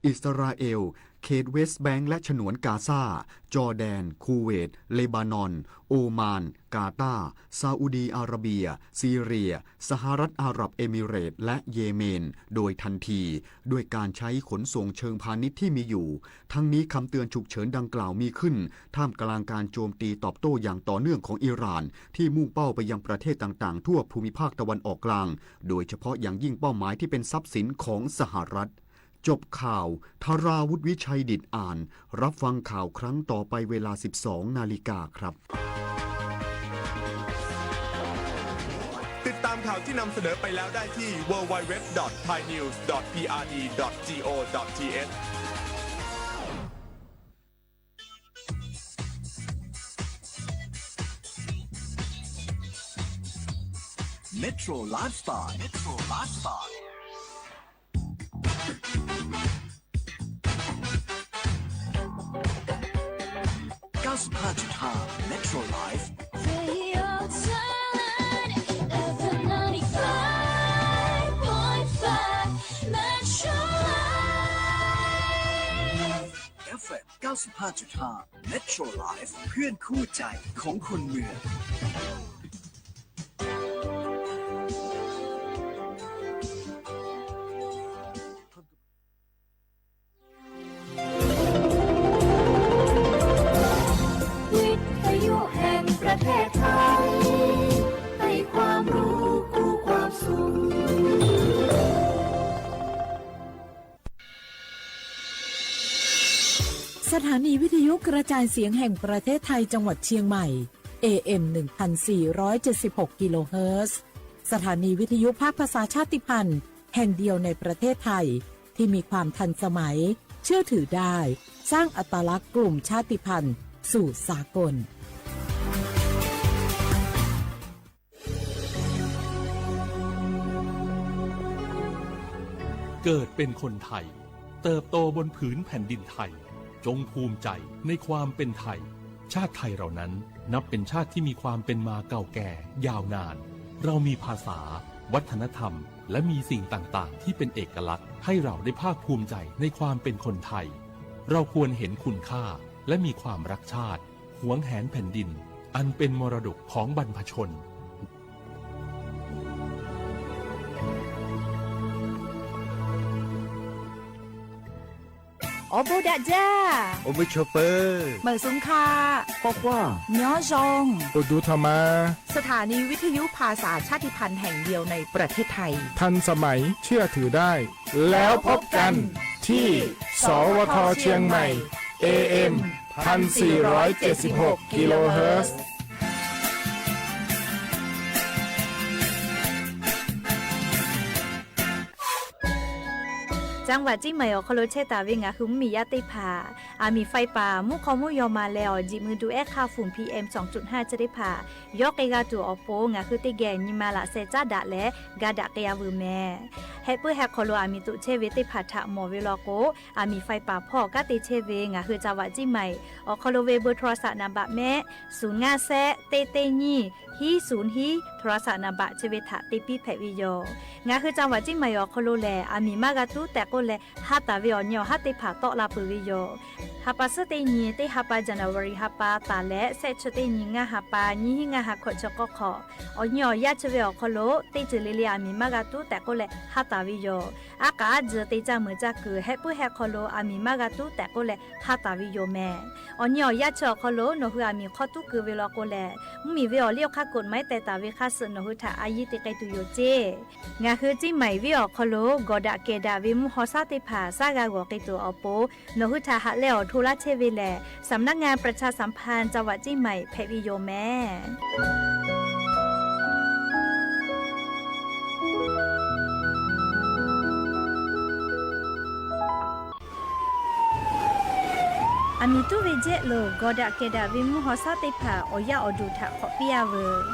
อิสราเอล เขตเวสต์แบงก์และฉนวนกาซา จอร์แดน คูเวต เลบานอน โอมาน กาตาร์ ซาอุดีอาระเบีย ซีเรีย สหรัฐอาหรับเอมิเรตส์ และเยเมน โดยทันที ด้วยการใช้ขนส่งเชิงพาณิชย์ที่มีอยู่ ทั้งนี้คำเตือนฉุกเฉินดังกล่าวมีขึ้น ท่ามกลางการโจมตีตอบโต้อย่างต่อเนื่องของอิหร่าน ที่มุ่งเป้าไปยังประเทศต่างๆ ทั่วภูมิภาคตะวันออกกลาง โดยเฉพาะอย่างยิ่งเป้าหมายที่เป็นทรัพย์สินของสหรัฐ จบข่าว ธราวุฒิ วิชัยดิษฐอ่าน รับฟังข่าวครั้งต่อไปเวลา สิบสองนาฬิกาครับ ติดตามข่าวที่นำเสนอไปแล้วได้ที่ ดับเบิลยู ดับเบิลยู ดับเบิลยู ดอท ไทยนิวส์ ดอท พีอาร์ดี ดอท จี โอ ดอท ที เอช Metro Lifestyle Metro Lifestyle เก้าสิบห้าจุดห้า Metro Life เอฟเอ็ม เก้าสิบห้าจุดห้า Metro Life เพื่อนคู่ใจของคนเมือง วิทยุแห่งประเทศไทย ให้ความรู้คู่ความสุข สถานีวิทยุกระจายเสียงแห่งประเทศไทยจังหวัดเชียงใหม่ เอเอ็ม หนึ่งพันสี่ร้อยเจ็ดสิบหก กิโลเฮิรตซ์ สถานีวิทยุภาคภาษาชาติพันธุ์แห่งเดียวในประเทศไทย ที่มีความทันสมัย เชื่อถือได้ สร้างอัตลักษณ์กลุ่มชาติพันธุ์สู่สากล เกิดเป็นคนไทย เติบโตบนผืนแผ่นดินไทย จงภูมิใจในความเป็นไทย ชาติไทยเรานั้นนับเป็นชาติที่มีความเป็นมาเก่าแก่ยาวนาน เรามีภาษา วัฒนธรรม และมีสิ่งต่างๆ ที่เป็นเอกลักษณ์ ให้เราได้ภาคภูมิใจในความเป็นคนไทย เราควรเห็นคุณค่า และมีความรักชาติ หวงแหนแผ่นดิน อันเป็นมรดกของบรรพชน Awˬ bon daꞈ jaˇ. Awˬ meuˇ chaw peuˬ. Meunˍ suhˍ hk'a. K'awꞈ k'oˆ. Nyoˉ zhonˇ. Awˬ duˬ htaꞈ ma. สถานีวิทยุภาษาชาติพันธุ์แห่งเดียวในประเทศไทย ทันสมัย เชื่อถือได้ แล้วพบกันที่ สวท เชียงใหม่ เอเอ็ม พันสี่ร้อยเจ็ดสิบหก กิโลเฮิรตซ์ จังหวัดเชียงใหม่ awˬ hk'aw lo chehˇ taˍ ve ngaˬ hui mvuhˇmiˬ yaˇ teˇ hpaˍ, aˬ miˍ ไฟป่า mvuhˇ hk'aw mvuhˇ yaw ma leh awˬ jiˬ mui du ehˉ hk'aˇ ฝุ่น พีเอ็ม สองจุดห้า chi teˇ hpaˍ yawˇ k'ai g'a tuˬ awˬ pon, ngaˬ hui teˇ geh nyi ma laꞈ sheh caˉ daꞈ leh ga daꞈ k'ai-a veuˬ mehˍ. Heh puiˉ heh hk'aw lo aˬ miˍ toꞈ chehˇ ve teˇ hpaˍ htaꞈ mawˬ ve law k'o, aˬ miˍ ไฟป่า hpawˇ awˬ kanˉ te chehˇ ve ngaˬ hui จังหวัดเชียงใหม่ awˬ hk'aw lo ve เบอร์โทรศัพท์ นัมเบอร์ mehˆ, suhˍ ngaˇ shehˆ teˇ teˇ nyiˇ hiˉ suhˍ hiˉ โทรศัพท์ นัมเบอร์ chi ve htaꞈ te piˇ hpehꞈ ve yoˬ. Ngaˬ hui จังหวัดเชียงใหม่ awˬ hk'aw lo lehˬ, aˬ miˍ maˇ g'a tuˉ tehꞈ k'oˆ leh, ha taˍ ve awˬ nyi awˬ haˉ teˇ hpaˍ tawˆ la peuˬ ve yoˬ. Ha pa suhˉ teˇ nyi teˇ ha pa, January ha pa taˍ leh shehˆ chi teˇ nyi ngaˇ ha pa, nyiˇ hiˉ ngaˇ ha hkawꞈ chi k'awˇ hk'awꞈ, awˬ nyi awˬ yaˇ chi ve awˬ hk'aw lo teˇ ceuˬ le le aˬ miˍ maˇ g'a tuˉ tehꞈ k'oˆ leh ha taˍ ve yoˬ. Aˉ k'aꞈ aˉ tcuh te caˇ meuˍ caˇ kuiˬ heh puiˉ heh hk'aw lo aˬ miˍ maˇ g'a tuˉ tehꞈ k'oˆ leh ha taˍ ve yoˬ mehˍ. Awˬ nyi awˬ yaˇ chi awˬ hk'aw lo nawˬ hui aˬ miˍ hk'aw tuˉ keu ve law k'o lehˬ, mvuhˇmiˬ ve awˬ liˇ awˬ hk'aˇ กฎหมาย teh taˍ ve hk'aˇ suh nawˬ hui htaꞈ a yiˇ te k'ai tuˬ yoˬ ceˇ. Ngaˬ hui เชียงใหม่ venˇ awˬ hk'aw lo gawˬ daꞈ kehˬ daꞈ ve mvuhˇ haw shaˉ teˇ hpaˍ shaˉ g'a g'awˬ k'ai tuˬ awˬ pon, nawˬ hui htaꞈ haꞈ leh awˬ hto laˇ chehˇ ve lehˬ, สำนักงานประชาสัมพันธ์ จังหวัดเชียงใหม่ hpehꞈ ve yoˬ mehˍ. Aˬ miˍ tuˉ ve jehˆ lo gawˬ daꞈ kehˬ daꞈ ve mvuhˇ haw shaˉ teˇ hpaˍ awˬ yaˇ awˬ duˬ htaꞈ hk'awꞈ piˇ-a veuˬ.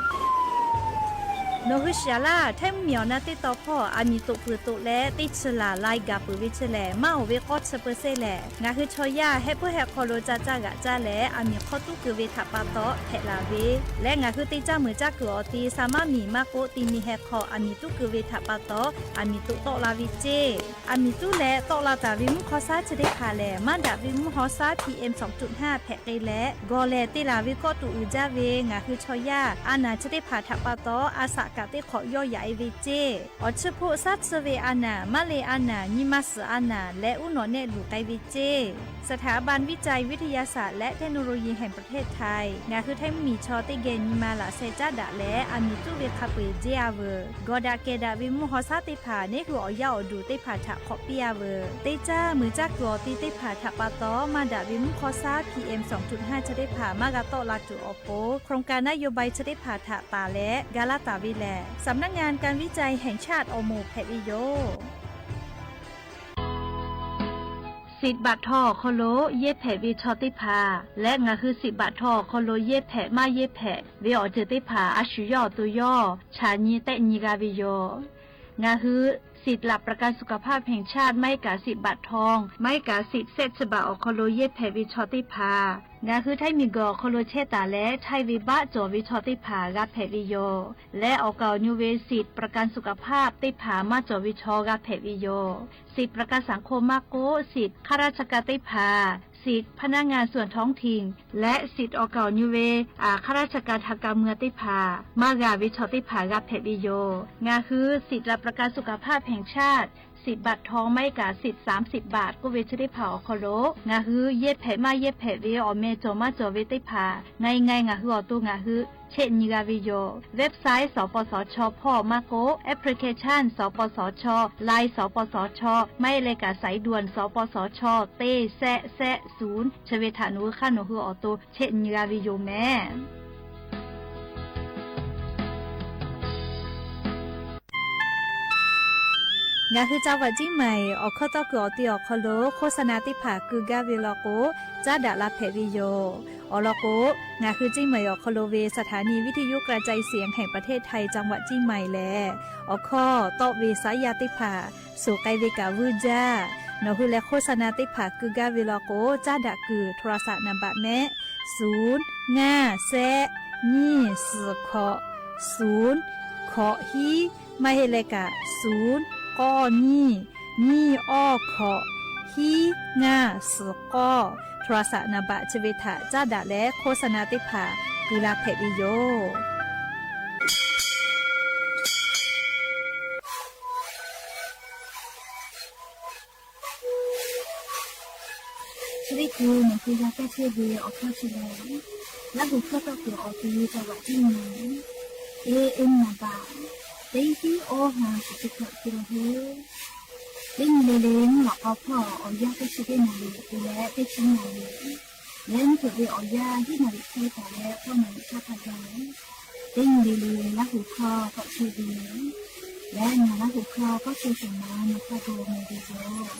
Nawˬ hui shiˍ laˇ, Htaiˇ mvuhˇmiˬ awˬ na teˇ taw hpawˇ aˬ miˍ toꞈ peuˬ toꞈ leh teˇ chi laˬ lai gaˬ peuˬ ve chi lehˬ, maˇ oˬ ve k'awˇ chi peuˬ seˇ lehˬ, ngaˬ hui chaw yaˇ heh puiˉ heh hk'aw lo ca caˇ g'aꞈ caˇ leh, aˬ miˍ hk'aw tuˉ keu ve htaꞈ pa taw hpehꞈ laˬ ve leh, ngaˬ hui teˇ caˇ meunˍ caˇ kuiˬ awˬ ti sa maˇ miˬ maˇ k'oˆ, ti mi heh hk'aw aˬ miˍ tuˉ keu ve htaꞈ pa taw, aˬ miˍ toꞈ tawˆ la ve ceˇ. Aˬ miˍ tuˉ leh tawˆ la taˍ ve mvuhˇ hk'aw shaˉ chi teˇ hpaˍ lehˬ, maˇ daꞈ ve mvuhˇ hk'aw shaˉ P M sawˍ tuꞈ hnaˇ hpehꞈ k'e leh, gawˬ lehˬ te laˬ ve kawˆ tuꞈ uiˍ jaˇ ve ngaˬ hui chaw yaˇ a naˬ chi teˇ hpaˍ htaꞈ pa taw, a saꞈ kaꞈ teˇ hk'awꞈ yawˇ yaꞈ e ve ceˇ. Awˬ chi hpoˆ shaˉ chi ve a naˬ, maˇ le a naˬ, nyi ma suhˍ a naˬ leh uˉ nawꞈ nehˆ luˬ k'ai ve ceˇ. สถาบันวิจัยวิทยาศาสตร์และเทคโนโลยีแห่งประเทศไทย ngaˬ hui Htaiˇ mvuhˇmiˬ chaw teˇ geh nyi ma laꞈ sheh caˉ daꞈ leh, aˬ miˍ tuˉ ve hk'a peu-eˬ jehˇ a veuˬ. Gawˬ daꞈ kehˬ daꞈ ve mvuhˇ hk'aw shaˉ teˇ hpaˍ neˉ hui awˬ yaˇ awˬ duˬ teˇ hpaˍ htaꞈ hk'awꞈ piˇ a veuˬ. Teˇ caˇ meunˍ caˇ kuiˬ awˬ ti teˇ hpaˍ htaꞈ pa taw, maˇ daꞈ ve mvuhˇ hk'aw shaˉ P M sawˍ tuꞈ hnaˇ chi teˇ hpaˍ maˇ g'a tawˆ la tuˬ awˬ pon, โครงการนโยบาย chi teˇ hpaˍ htaꞈ taˍ leh ga laˇ taˍ ve lehˬ, สำนักงานการวิจัยแห่งชาติ awˬ moˍ hpehꞈ ve yoˬ. Siꞈ baꞈ htaw awˬ hk'aw lo yehˇ hpehꞈ ve chaw teˇ hpaˍ leh, ngaˬ hui siꞈ baꞈ htaw awˬ hk'aw lo yehˇ hpehꞈ maˇ yehˇ hpehꞈ ve awˬ ceuˬ teˇ hpaˍ a shu yawˇ awˬ to yawˇ chaꞈ nyi tehˆ nyi g'a ve yoˬ. Ngaˬ hui สิทธิ์หลักประกันสุขภาพแห่งชาติ maˇ heˆ kaꞈ siꞈ baꞈ htaw, maˇ heˆ kaꞈ siꞈ sehˆ chi baꞈ awˬ hk'aw lo yehˇ hpehꞈ ve chaw teˇ hpaˍ, ngaˬ hui Htaiˇ miˬ guiˬ awˬ hk'aw lo chehˇ taˍ leh, chaiˇ ve baˆ cawˬ ve chaw teˇ hpaˍ g'a hpehꞈ ve yoˬ. Leh awˬ kaˍ awˬ nu ve siꞈ ประกันสุขภาพ teˇ hpaˍ maˇ cawˬ ve chaw g'a hpehꞈ ve yoˬ. Siꞈ ประกันสังคม maˇ k'oˆ, siꞈ ข้าราชการ teˇ hpaˍ, siꞈ พนักงานส่วนท้องถิ่น leh siꞈ awˬ kaˍ awˬ nu ve ข้าราชการทางการเมือง teˇ hpaˍ maˇ g'a ve chaw teˇ hpaˍ g'a hpehꞈ ve yoˬ. Ngaˬ hui สิทธิ์หลักประกันสุขภาพแห่งชาติ siꞈ baꞈ htaw maˇ heˆ kaꞈ siꞈ สามสิบบาท k'oˆ ve chi teˇ hpaˍ awˬ hk'aw lo ngaˬ hui yehˇ hpehꞈ maˇ yehˇ hpehꞈ ve awˬ meh cawˬ maˇ cawˬ ve teˇ hpaˍ, ngaˬ ngaˬ ngaˬ hui awˬ to ngaˬ hui chehˆ nyi g'a ve yoˬ. Website สปสช hpawˇ maˇ k'oˆ, application สปสช, Line สปสช, maˇ heˆ leh kaꞈ สายด่วน สปสช teˇ sehˆ sehˆ ศูนย์ chi ve htaꞈ nawˬ hui hk'aˇ nawˬ hui awˬ to chehˆ nyi g'a ve yoˬ mehˍ. Ngaˬ hui จังหวัดเชียงใหม่ awˬ hkawˇ tawˇ kuiˬ awˬ ti awˬ hk'aw lo โฆษณา teˇ hpaˍ keu gaˇ ve law k'o, caˉ daꞈ la hpehꞈ ve yoˬ. Awˬ lawn k'o, ngaˬ hui เชียงใหม่ awˬ hk'aw lo ve สถานีวิทยุกระจายเสียงแห่งประเทศไทย จังหวัดเชียงใหม่ lehˬ, awˬ hkawˇ tawˆ ve saˉ yaˇ teˇ hpaˍ suhˍ k'ai ve kaꞈ vuiˇ jaˇ. Nawˬ hui leh โฆษณา teˇ hpaˍ keu gaˇ ve law k'o, caˉ daꞈ kuiˬ โทรศัพท์ naˍ baꞈ mehˆ, ศูนย์ ngaˇ sehˆ nyiˇ suhˍ hkawꞈ, ศูนย์ hkawꞈ hiˉ, maˇ heˆ leh kaꞈ ศูนย์ k'awˇ nyiˇ, nyiˇ awˇ hkawꞈ, hiˉ ngaˇ suhˍ k'awˇ, โทรศัพท์ naˍ baꞈ chi ve htaꞈ caˉ daꞈ leh โฆษณา teˇ hpaˍ keu la hpehꞈ ve yoˬ. Chi teˇ hkui nawˬ hui g'a kaˇ chehˇ ve awˬ hkawˇ chi lehˬ, Laˇ huˍ hkawˇ tawˇ kuiˬ awˬ ti จังหวัดเชียงใหม่ A M naˍ baꞈ teˇ hiˉ awˇ ha shiˍ chi hkawꞈ te la ve. Teˇ nyi le le mvuhˇ lawꞈ k'aw hpawˇ awˬ yanˇ teˇ chi teˇ naˍ riˍ te leh teˇ chi naˍ riˍ, leh mvuhˇ hpeuꞈ ve awˬ yanˇ hiˉ naˍ riˍ hk'e taˍ leh k'awˇ naˍ riˍ htaˇ hk'a gaˬ. Teˇ nyi le le Laˇ huˍ hkawˇ tawˆ chehˇ ve, leh ngaˬ Laˇ huˍ hkawˇ kawˆ chehˇ shawˍ ma nawˬ hk'a gaˬ mawˬ ve yoˬ.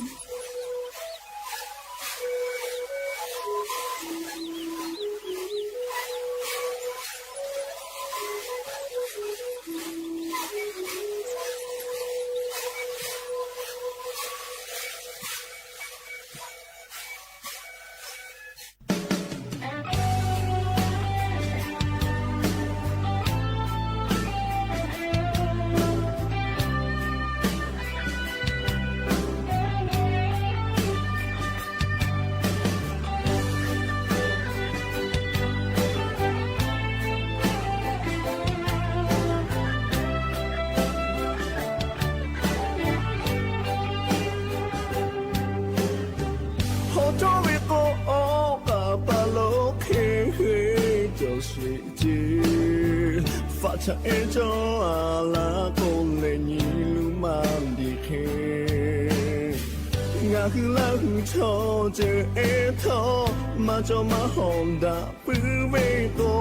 Hawˉ cawˇ ve k'o, awˬ k'aˍ pa lo hk'e ve cawˬ sheˍ ceˇ. Faꞈ chaꞈ ehˉ cawˇ a laˇ k'o leh nyi luˬ maˇ diˬ hk'e, ngaˬ hui Laˇ huˍ chaw ceuˬ ehˉ htawˇ maˇ cawˇ maˇ hawˍ daꞈ puiˉ ve k'o,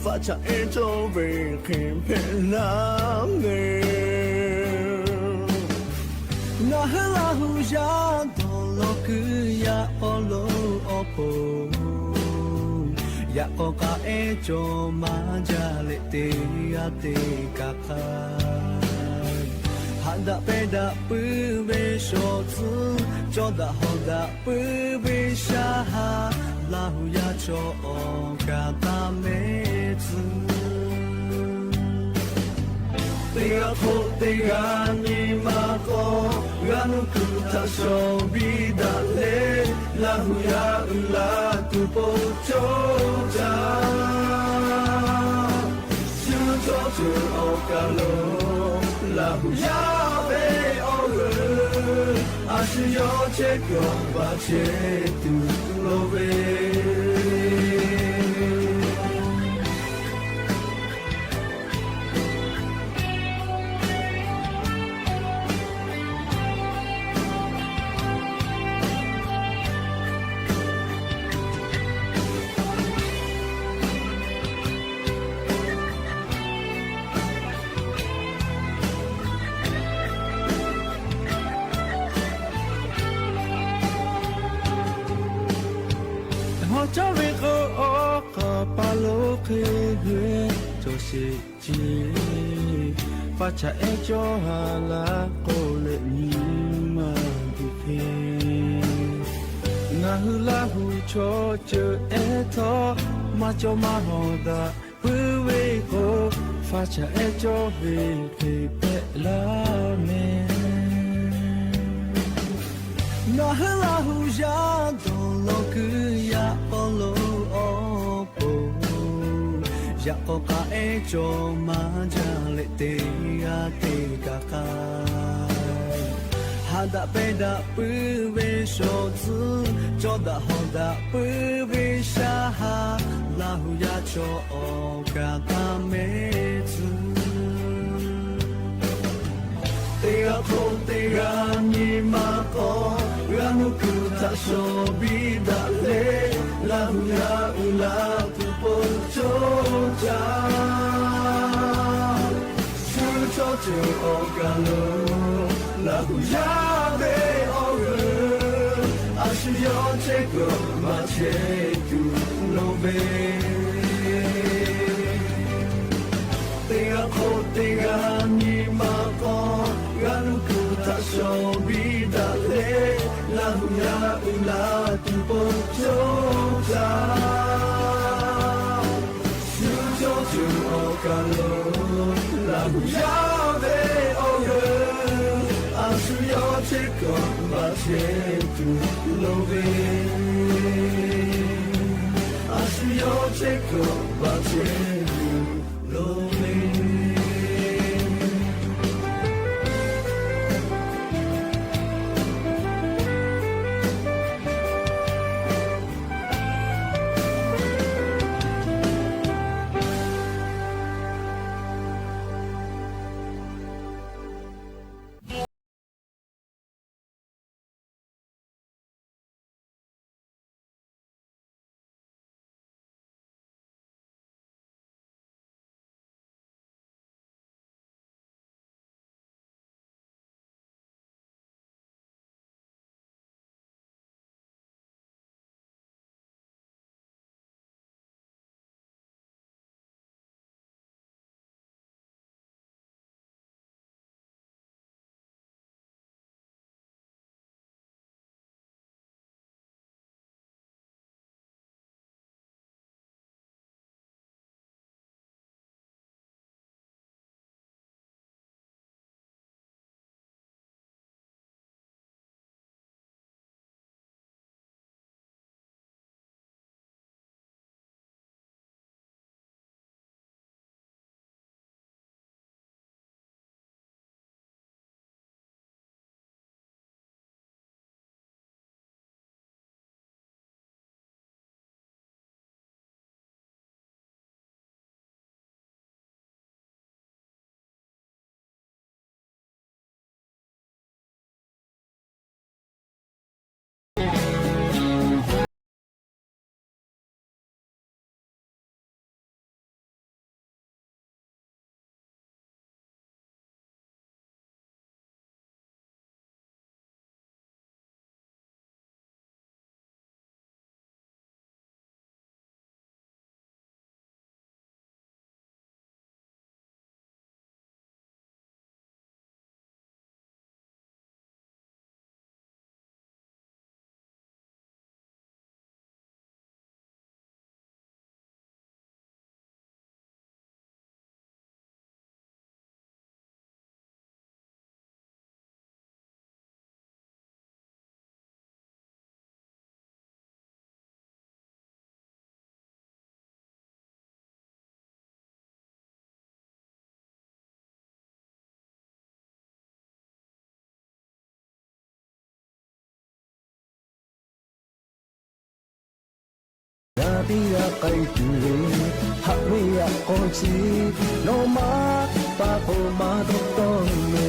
faꞈ chaꞈ ehˉ cawˇ ve hk'e hpehꞈ laˇ mehˍ. Ngaˬ hui Laˇ huˍ yaˇ dawˬ law kuiˬ yaˇ awˬ loˍ awˬ pon, Yaꞈ k'aw k'a ehˉ cawˬ maˇ jaˇ leh teˇ g'aˇ te kaꞈ k'ai. Haꞈ daꞈ pehˇ daꞈ puiˉ ve shawˍ tcuhˉ, cawˇ daꞈ hawˍ daꞈ puiˉ ve shaˉ haˉ, Laˇ hu yaˇ chaw awˬ kaꞈ taˇ mehˉ tcuh. Teˇ g'aˇ hk'oˆ teˇ g'aˇ nyi ma k'aw, g'a nuˇ kuiˬ htaꞈ shawˍ biˇ daꞈ leh, Laˇ hu yaˇ uiˍ la tuˬ po cawˇ caˇ. Shu cawˇ ceuˬ awˬ kaˬ lo, Laˇ hu yaˇ ve awˬ g'euˆ, a shu yawˇ chehˇ kuiˬ awˬ baˬ chehˇ tuˬ lo ve. Hawˉ cawˇ ve k'o, awˬ hk'aw paˍ lo hk'e g'uiˬ cawˬ sheˍ ce. Faˇ chaꞈ ehˉ cawˇ ha laˇ k'oˆ leh nyi ma guiˬ hk'e, ngaˬ hui Laˇ hu chaw ceuˬ ehˉ htawˇ, maˇ cawˇ maˇ hawˍ daꞈ puiˉ ve k'o, faˇ chaꞈ ehˉ cawˇ ve hk'e hpehꞈ laˇ mehˍ. Ngaˬ hui Laˇ hu yaˇ dawˬ law kuiˬ yaꞈ k'aw lo awˬ po, yaꞈ k'aw k'a ehˉ cawˬ maˇ jaˇ leh teˇ g'aˇ te kaꞈ k'ai. Haꞈ daꞈ pehˇ daꞈ puiˉ ve shawˍ tcuhˉ, cawˇ daꞈ hawˍ daꞈ puiˉ ve shaˉ haˉ, Laˇ hu yaˇ chaw awˬ kaꞈ taˇ mehˉ tcuh. Teˇ g'aˇ hk'oˆ teˇ g'aˇ nyi ma k'aw, g'a nuˇ kuiˬ htaꞈ shawˍ biˇ daꞈ leh, Laˇ hu yaˇ uiˍ la tuˬ po cawˇ caˇ. Shu cawˇ ceuˬ awˬ kaˬ lo, Laˇ hu yaˇ ve awˬ g'euˆ, a shu yawˇ chehˇ kuiˬ awˬ baˬ chehˇ tuˬ lo ve. Teˇ g'aˇ hk'oˆ teˇ g'aˇ nyi ma k'aw, g'a nuˇ kuiˬ htaꞈ shawˍ biˇ daꞈ leh, Laˇ hu yaˇ uiˍ la tuˬ po cawˇ caˇ. Shu cawˇ ceuˬ awˬ kaˬ lo, Laˇ hu yaˇ ve awˬ g'euˆ, a shu yawˇ chehˇ kuiˬ awˬ baˬ chehˇ tuˬ lo ve. A shu yawˇ chehˇ kuiˬ awˬ baˬ chehˇ tuˬ lo ve. Teˇ g'aˇ k'ai tuˬ ve, haꞈ ve yaꞈ k'aw chi, nawˬ maˇ pa k'o maˇ dawˇ tawˆ ve.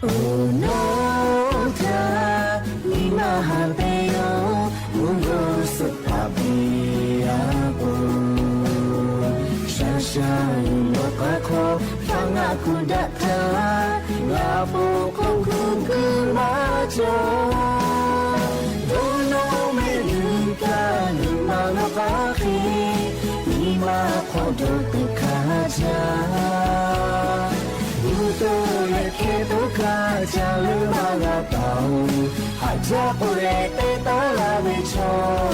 Awˬ nawˉ htaˇ nyi ma haꞈ pehnˇ yoˬ, mvuhˇ g'uˇ suhˍ hpaˍ piˇ a k'o, shaˍ shaˍ uiˍ lawˬ k'aˉ hk'aw, hpaˇ ngaˆ kuˬ daꞈ htaˇ, ngaˬ po k'oˆ kuˬ kuiˬ maˇ cawˬ. Dawˇ nawˇ mehˆ g'uiˬ kaꞈ nyi ma lawˬ k'aˉ hk'e, nyi ma hk'aw dawˇ kuiˬ hkanˍ jaˇ. G'uˇ toˇ leh hkehˇ toˇ kaꞈ ca leuˉ maˇ g'a taˍ-oˬ, haꞈ jaˇ k'oˆ leh teˇ taˉ laˇ ve chaw.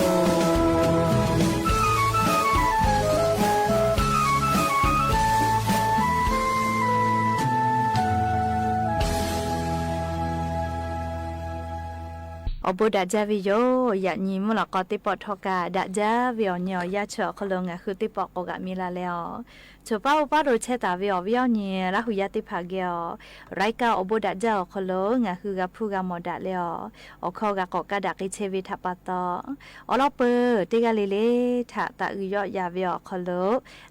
Awˬ bon daꞈ jaˇ ve yoˬ. Yaꞈ nyi mvuhˇ lawꞈ k'aw teˇ pawˆ htawˇ kaꞈ daꞈ jaˇ ve awˬ nyi awˬ yanˇ chi awˬ hk'aw lo ngaˬ hui teˇ pawˆ k'awꞈ g'aꞈ mi la leh awˬ, choˬ paˉ oˇ paˉ lo chehˇ taˍ ve awˬ viˉ awˬ nyi Laˇ huˍ yaˇ teˇ hpaˍ geh awˬ, รายการ awˬ bon daꞈ jaˇ awˬ hk'aw lo ngaˬ hui g'a hpuˇ g'a mawˬ daꞈ leh awˬ, awˬ hkawˇ g'a k'awꞈ kaˇ daꞈ k'ai chehˇ ve htaꞈ pa taw, awˬ lawn peuˬ teˇ g'aˇ le le htaꞈ taꞈ uiˍ yawˆ yan ve awˬ hk'aw lo,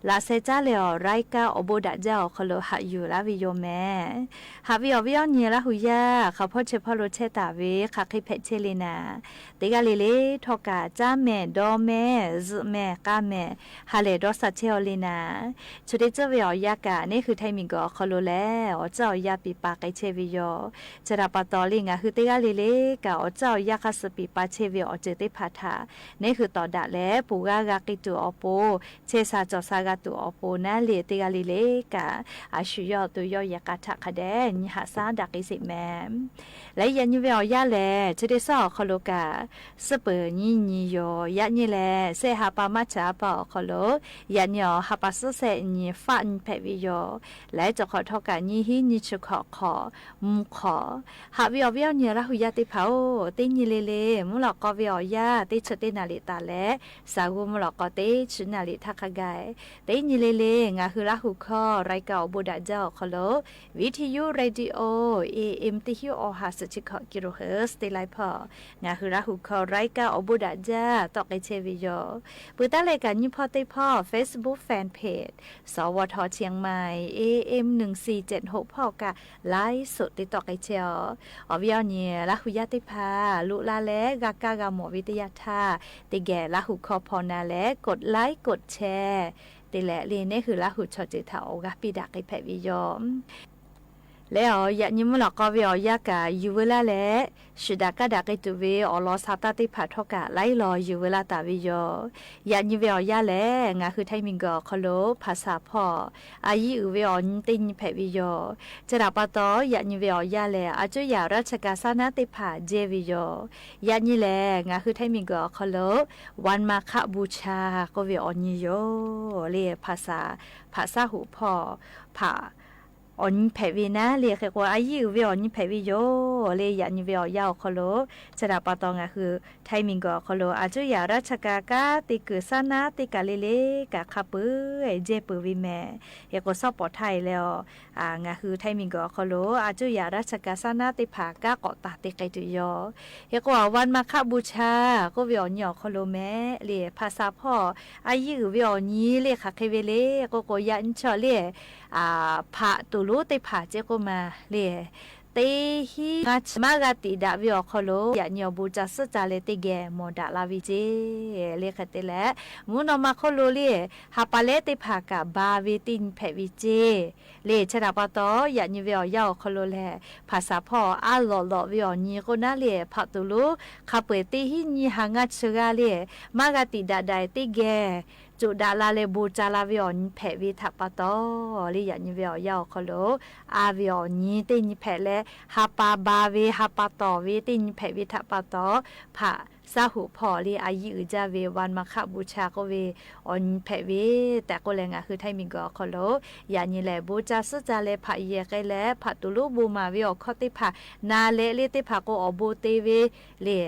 laꞈ sheh caˉ leh awˬ, รายการ awˬ bon daꞈ jaˇ awˬ hk'aw lo haꞈ yuˬ laˇ ve yoˬ mehˍ. Haꞈ ve awˬ viˉ awˬ nyi Laˇ huˍ yaˇ hk'aˬ hpawˇ chi hpawˇ lo chehˇ taˍ ve hk'aˬ hk'e hpehꞈ chehˇ le naˍ, teˇ g'aˇ le le htawˇ kaꞈ caˉ mehˍ, dawˇ mehˍ, zuhꞈ mehˍ, k'a mehˍ, ha lehˬ dawˇ sha chehˇ aw le naˍ, chi teˇ ceuˬ ve awˬ yanˇ kaꞈ neˇ hui Htaiˇ miˬguiˬ awˬ hk'aw lo lehˬ awˬ caˇ awˬ yanˇ piˍ pa k'ai chehˇ ve yoˬ. Chi htaꞈ pa taw le ngaˬ hui teˇ g'aˇ le le kaꞈ awˬ caˇ awˬ yanˇ hk'a suh piˍ pa chehˇ ve awˬ ceuˬ teˇ hpaˍ htaꞈ neˇ hui tawˍ daꞈ leh ponˬ g'aˇ g'a k'ai tuˬ awˬ pon, chehˇ sha cawˬ sha g'a tuˬ awˬ pon naˉ le teˇ g'aˇ le le kaꞈ, a shu yawˇ awˬ to yawˇ yehˬ k'a htaꞈ hk'a dehꞈ nyi haꞈ shaˉ daꞈ k'ai sheˍ mehˍ. Leh yaꞈ nyi ve awˬ yanˇ lehˬ chi teˇ suhˉ awˬ hk'aw lo kaꞈ, suhˉ peuˬ nyiˇ nyi yoˬ. Yaꞈ nyi lehˬ shehˆ ha pa maˇ chaꞈ pa awˬ hk'aw lo, yaꞈ nyi awˬ ha pa suhˉ shehˆ nyi faˆ nyi hpehꞈ ve yoˬ. Leh cawˬ hk'awꞈ htawˇ kaꞈ nyiˇ hinˉ nyiˇ chi hkawꞈ hk'awꞈ mvuh hk'awꞈ. Haꞈ ve awˬ viˉ awˬ nyi Laˇ huˍ yaˇ teˇ hpaˍ-oˬ, teˇ nyi le le mvuhˇ lawꞈ k'aw ve awˬ yanˇ teˇ chi teˇ naˍ liꞈ taˍ leh, shaˍ g'uˇ mvuhˇ lawꞈ k'aw teˇ chi naˍ liꞈ htaˇ hk'a gaˬ, teˇ nyi le le ngaˬ hui Laˇ huˍ hkawˇ รายการ awˬ bon daꞈ jaˇ awˬ hk'aw lo, Viˉ hti yuˇ radio A M teˇ hinˉ awˬ ha suhˍ chi hkawꞈ kiˍ lo heuˬ teˇ laiˉ hpawˇ ngaˬ hui Laˇ huˍ hkawˇ รายการ awˬ bon daꞈ jaˇ tawˆ k'ai chehˇ ve yoˬ. Peuˬ taˉ leh kaꞈ nyi hpawˇ teˇ hpawˇ Facebook fan page สวท เชียงใหม่ A M หนึ่งสี่เจ็ดหก hpawˇ kaꞈ ไลฟ์สด te tawˆ k'ai chehˇ aw. Awˬ viˉ awˬ nyi Laˇ huˍ yaˇ teˇ hpaˍ loꞈ la leh g'a kaˇ g'a mawˬ ve teˇ yanˇ htaˇ, teˇ geh Laˇ huˍ hkawˇ hpaw na leh กดไลค์ กดแชร์ te leh le neˇ hui Laˇ huˍ chaw ceuˬ htaꞈ awˬ g'aˇ piˇ daꞈ k'ai hpehꞈ ve yoˬ. Leh awˬ yaꞈ nyi mvuhˇ lawꞈ k'aw ve awˬ yanˇ kaꞈ yuˬ veu laˇ leh, shuˍ daꞈ kaˇ daꞈ k'ai tuˬ ve awˬ lawn sha taˇ teˇ hpaˍ htawˇ kaꞈ laiˉ law yuˬ veu laˇ taˍ ve yoˬ. Yaꞈ nyi ve awˬ yanˇ lehˬ ngaˬ hui Htaiˇ miˬguiˬ awˬ hk'aw lo hpaˍ shaˍ hpawˇ a yiˇ uiˍ ve awˬ nyi teˇ nyi hpehꞈ ve yoˬ. Chi htaꞈ pa taw yaꞈ nyi ve awˬ yanˇ lehˬ a cuˇ yaꞈ ราชการ saˉ naˉ teˇ hpaˍ jehˇ ve yoˬ. Yaꞈ nyi lehˬ ngaˬ hui Htaiˇ miˬguiˬ awˬ hk'aw lo วันมาฆบูชา k'oˆ ve awˬ nyi yoˬ le. Hpaˍ shaˍ, hpaˍ shaˉ hoꞈ hpawˇ hpaˍ awˬ nyi hpehꞈ ve naˉ le hk'e k'o a yiˇ uiˍ ve awˬ nyi hpehꞈ ve yoˬ le. Yaꞈ nyi ve awˬ yanˇ awˬ hk'aw lo chi htaꞈ pa taw ngaˬ hui Htaiˇ miˬguiˬ awˬ hk'aw lo a cuˇ yaꞈ ราชการ kanˉ te kuiˬ saˉ naˉ teˇ kaˬ le le kaꞈ hk'a peu-eˬ jehˇ peuˬ ve mehˍ. Hk'e k'o shawˉ pawˍ htaˇ e leh awˬ, ngaˬ hui Htaiˇ miˬguiˬ awˬ hk'aw lo a cuˇ yaꞈ ราชการ saˉ naˉ teˇ hpaˍ kanˉ k'awꞈ taˍ te k'ai tuˬ yoˬ. Hk'e k'o a วันมาฆบูชา k'oˆ ve awˬ nyi awˬ hk'aw lo mehˍ le hpaˍ shaˍ hpawˇ a yiˇ uiˍ ve awˬ nyi le hk'aˬ hk'e ve le k'oˆ k'o yaꞈ nyi chaw le hpaꞈ tuˬ lonˉ teˇ hpaˍ ceh k'oˆ ma le teˇ hinˉ ngaˇ chi maˇ g'a tiꞈ daꞈ ve awˬ hk'aw lo yaꞈ nyi awˬ bon ca suhˉ ca leh teˇ geh mawˬ daꞈ la ve ceˇ. Le hk'e te leh, mvuhˇ naw ma hk'oˆ lo le, ha pa lehˉ teˇ hpaˍ kaꞈ ba ve teˇ nyi hpehꞈ ve ceˇ. Le chi htaꞈ pa taw, yaꞈ nyi ve awˬ yanˇ awˬ hk'aw lo lehˬ, hpaˍsaˍ hpawˇ a lawꞈ lawꞈ ve awˬ nyi k'o naˉ le, hpaꞈ tuˬ lonˉ hk'a peu-eˬ teˇ hinˉ nyi ha ngaˇ chi g'aˇ le, maˇ g'a tiꞈ daꞈ daꞈ teˇ geh coꞈ daꞈ la leh bon ca la ve awˬ nyi hpehꞈ ve htaꞈ pa taw, le yaꞈ nyi ve awˬ yanˇ awˬ hk'aw lo a ve awˬ nyi teˇ nyi hpehꞈ leh, ha pa ba ve, ha pa tawˍ ve teˇ nyi hpehꞈ ve htaꞈ pa taw, hpaꞈ saˉ hoꞈ hpawˇ le a yiˇ uiˍ jaˇ ve วันมาฆบูชา k'oˆ ve awˬ nyi hpehꞈ ve tehꞈ k'oˆ leh, ngaˬ hui Htaiˇ miˬguiˬ awˬ hk'aw lo yaꞈ nyi lehˬ bon ca suhˉ ca leh hpaꞈ yehˬ k'ai leh, hpaꞈ tuˬ lonˉ bon maˍ ve awˬ hkawˇ teˇ hpaˍ na leh le teˇ hpaˍ k'o awˬ bon te ve le,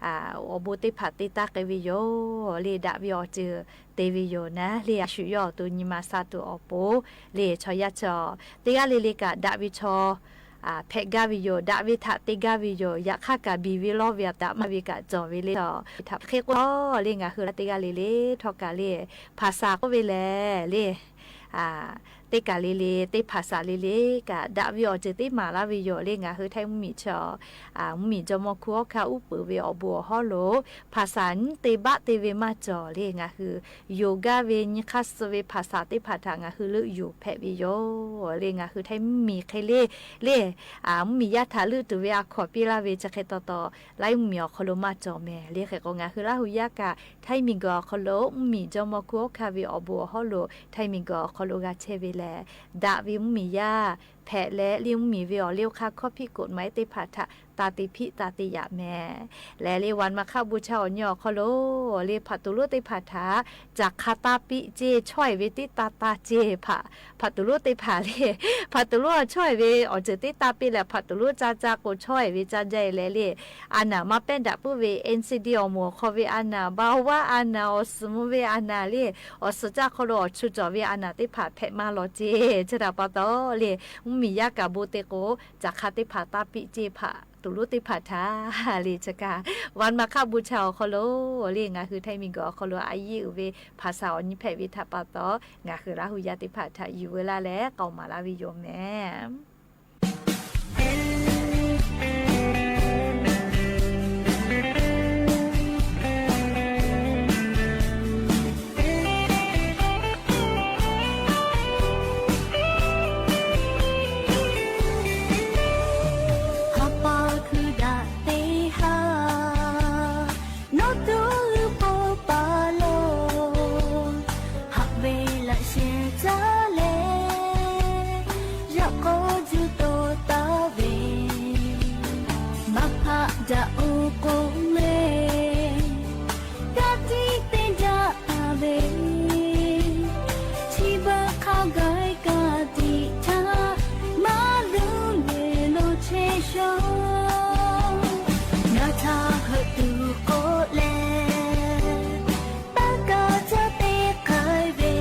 awˬ bon teˇ hpaˍ te taˇ k'ai ve yoˬ. Le daꞈ ve awˬ ceuˬ te ve yoˬ naˉ le, a shu yawˇ awˬ to nyi ma sha tuˬ awˬ pon le chaw yaˇ chaw teˇ g'aˇ le le kaꞈ daꞈ ve chaw hpehꞈ gaˇ ve yoˬ. Daꞈ ve htaꞈ te gaˇ ve yoˬ. Yaꞈ hk'aˇ kaꞈ biˬ ve lawˇ ve aꞈ daꞈ maˇ ve kaꞈ cawˬ ve le. Hk'e k'o le, ngaˬ hui la teˇ g'aˇ le le htawˇ kaꞈ le, hpaˍsaˍ k'oˆ ve lehˬ le, teˇ kaˬ le le, teˇ hpaˍsaˍ le le kaꞈ daꞈ ve awˬ ceuˬ teˇ maˍ laˇ ve yoˬ. Le ngaˬ hui Htaiˇ mvuhˇmiˬ chaw, mvuhˇmiˬ jawˇmawˇ hkunˉ hawˉ hkanˇ uˉ peunˍ ve awˬ bon awˬ hawˉ lo hpaˍsaˍ nyiˉ te baˆ te ve maˇ cawˬ le. Ngaˬ hui yonˍ gaˇ ve nyi hk'aˇ suh ve hpaˍsaˍ teˇ hpaˍ htaꞈ ngaˬ hui leuˆ yuˬ hpehꞈ ve yoˬ. Le ngaˬ hui Htaiˇ mvuhˇmiˬ hk'e le, le mvuhˇmiˬ yaˇ htaꞈ leuˆ tuˬ ve a hkawnˍ piˇ laˇ ve chi hk'e taw taw, laiˉ mvuhˇmiˬ awˬ hk'aw lo maˇ cawˬ mehˍ. Le hk'e k'o, ngaˬ hui Laˇ hu yaˇ kaꞈ Htaiˇ miˬguiˬ awˬ hk'aw lo mvuhˇmiˬ jawˇmawˇ hkunˉ hawˉ hkanˇ ve awˬ bon awˬ hawˉ lo Htaiˇ miˬguiˬ awˬ hk'aw lo g'a chehˇ ve lehˬ, daꞈ ve mvuhˇmiˬ yaˇ hpehꞈ leh, le mvuhˇmiˬ ve awˬ liˇ awˬ hk'aˇ hkawˇ hpiˆ กฎหมาย teˇ hpaˍ htaꞈ taˇ te hpiˆ taˇ te yaꞈ mehˍ. Lehˬ le วันมาฆบูชา awˬ nyi awˬ hk'aw lo le hpaꞈ tuˬ lonˉ teˇ hpaˍ htaꞈ caˬ hk'a taˇ piˆ ceˇ, chaweh ve tiˉ taˇ taˇ ceˇ. Hpaꞈ tuˬ lonˉ teˇ hpaˍ le, hpaꞈ tuˬ lonˉ a chaweh ve awˬ ceuˬ tiˉ taˇ piˇ leh, hpaꞈ tuˬ lonˉ caˇ caˇ k'o chaweh ve caˇ jaˇ leh le, a naˍ maˇ pehˉ daꞈ puiˉ ve NCD awˬ moˍ awˬ hk'aw ve a naˍ, เบาหวาน a naˍ, awˬ suhˍ mvuh ve a naˍ le, awˬ suhˍ caˇ hk'aw lo awˬ chu cawˬ ve a naˍ teˇ hpaˍ hpehꞈ maˇ lawˬ ceˇ. Chi htaꞈ pa taw le, mvuhˇmiˬ yaˇ kaꞈ bon te k'o, caˬ hk'a teˇ hpaˍ taˇ piˆ ceˇ hpaꞈ tuˬ lonˉ teˇ hpaˍ htaꞈ le chi kaꞈ วันมาฆบูชา awˬ hk'aw lo le ngaˬ hui Htaiˇ miˬguiˬ awˬ hk'aw lo a yiˇ uiˍ ve hpaˍsaˍ awˬ nyi hpehꞈ ve htaꞈ pa taw, ngaˬ hui Laˇ hu yaˇ teˇ hpaˍ htaꞈ yuˬ veu laˇ leh k'aoˍ maˍ laˇ ve yoˬ mehˍ. Hk'a pa hkui daꞈ teˇ haˉ, nawˬ tuˬ g'uiˇ k'oˆ paˍ lo, haꞈ ve laꞈ sheh caˇ leh, yaꞈ k'aw juˇ tawˆ taˍ ve, maˇ hpaˆ daꞈ oˇ k'oˆ le, ka tiꞈ te daꞈ taˍ ve, chi beuꞈ hk'a gaˬ ka tiꞈ htaˇ, maˇ luˬ leh lo chehˇ shaw. Ngaˬ htaꞈ heuˆ tuˬ k'oˆ leh, taˇ kaˇ caˇ te k'ai ve,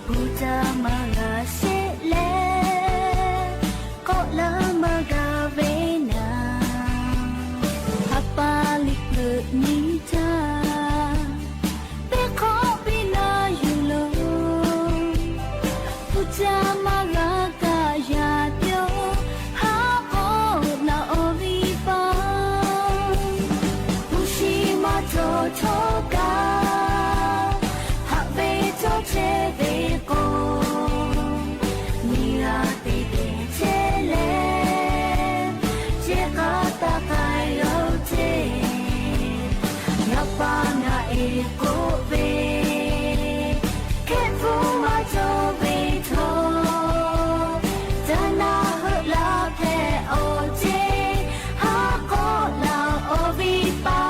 hu caˇ maˇ g'a sheˆ leh, k'awꞈ laˇ maˇ g'a ve naˍ. Hpaˍ pa liꞈ hpeuꞈ nyi htaˇ, teˇ hk'awꞈ piˇ laˇ yuˬ lo, hu caˇ maˇ g'a kaꞈ yaꞈ pyawˇ, haˉ k'awꞈ laˬ awˬ viˉ paˍ. Hpu shi maˇ cawˬ chaw kaꞈ, haꞈ ve cawˇ chehˇ ve k'o, nyi g'a te te chehˇ leh, chehˇ k'aˇ taˇ k'ai g'a-oˬ ceˇ. Ngaˬ pa ngaˬ e k'oˆ ve, hkehˇ hpfuhˇ maˇ cawˬ ve htawˇ, caˇ naˇ heuˆ laˇ hpehꞈ awˬ ceˇ, haˉ k'awꞈ laˬ awˬ viˉ paˍ.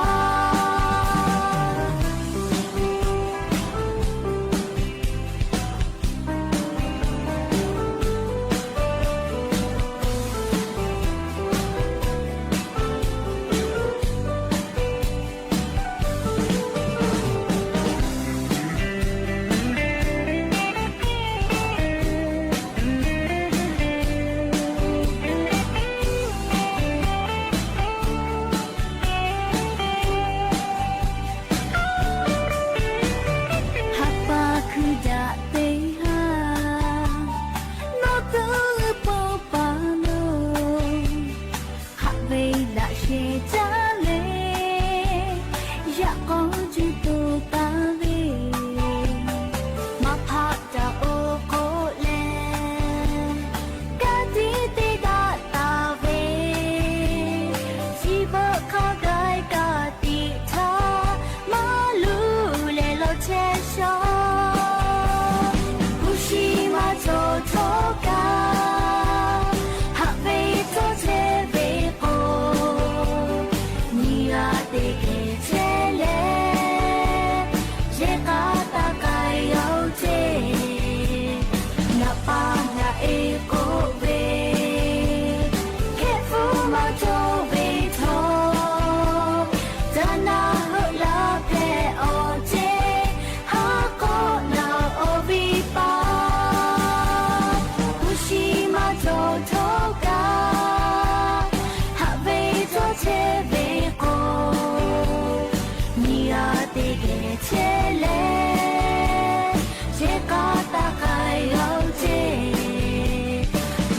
Chehˇ leh, chehˇ k'aˇ taˇ k'ai g'a-oˬ ceˇ.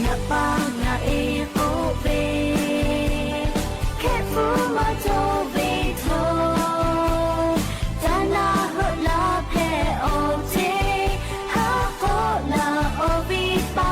Ngaˬ pa ngaˬ e k'oˆ ve, hkehˇ pfuhˇ maˇ cawˬ ve chaw, caˇ naˇ heuˆ laˇ hpehꞈ-oˬ ceˇ. Haˉ k'awˆ laˬ awˬ viˉ paˍ.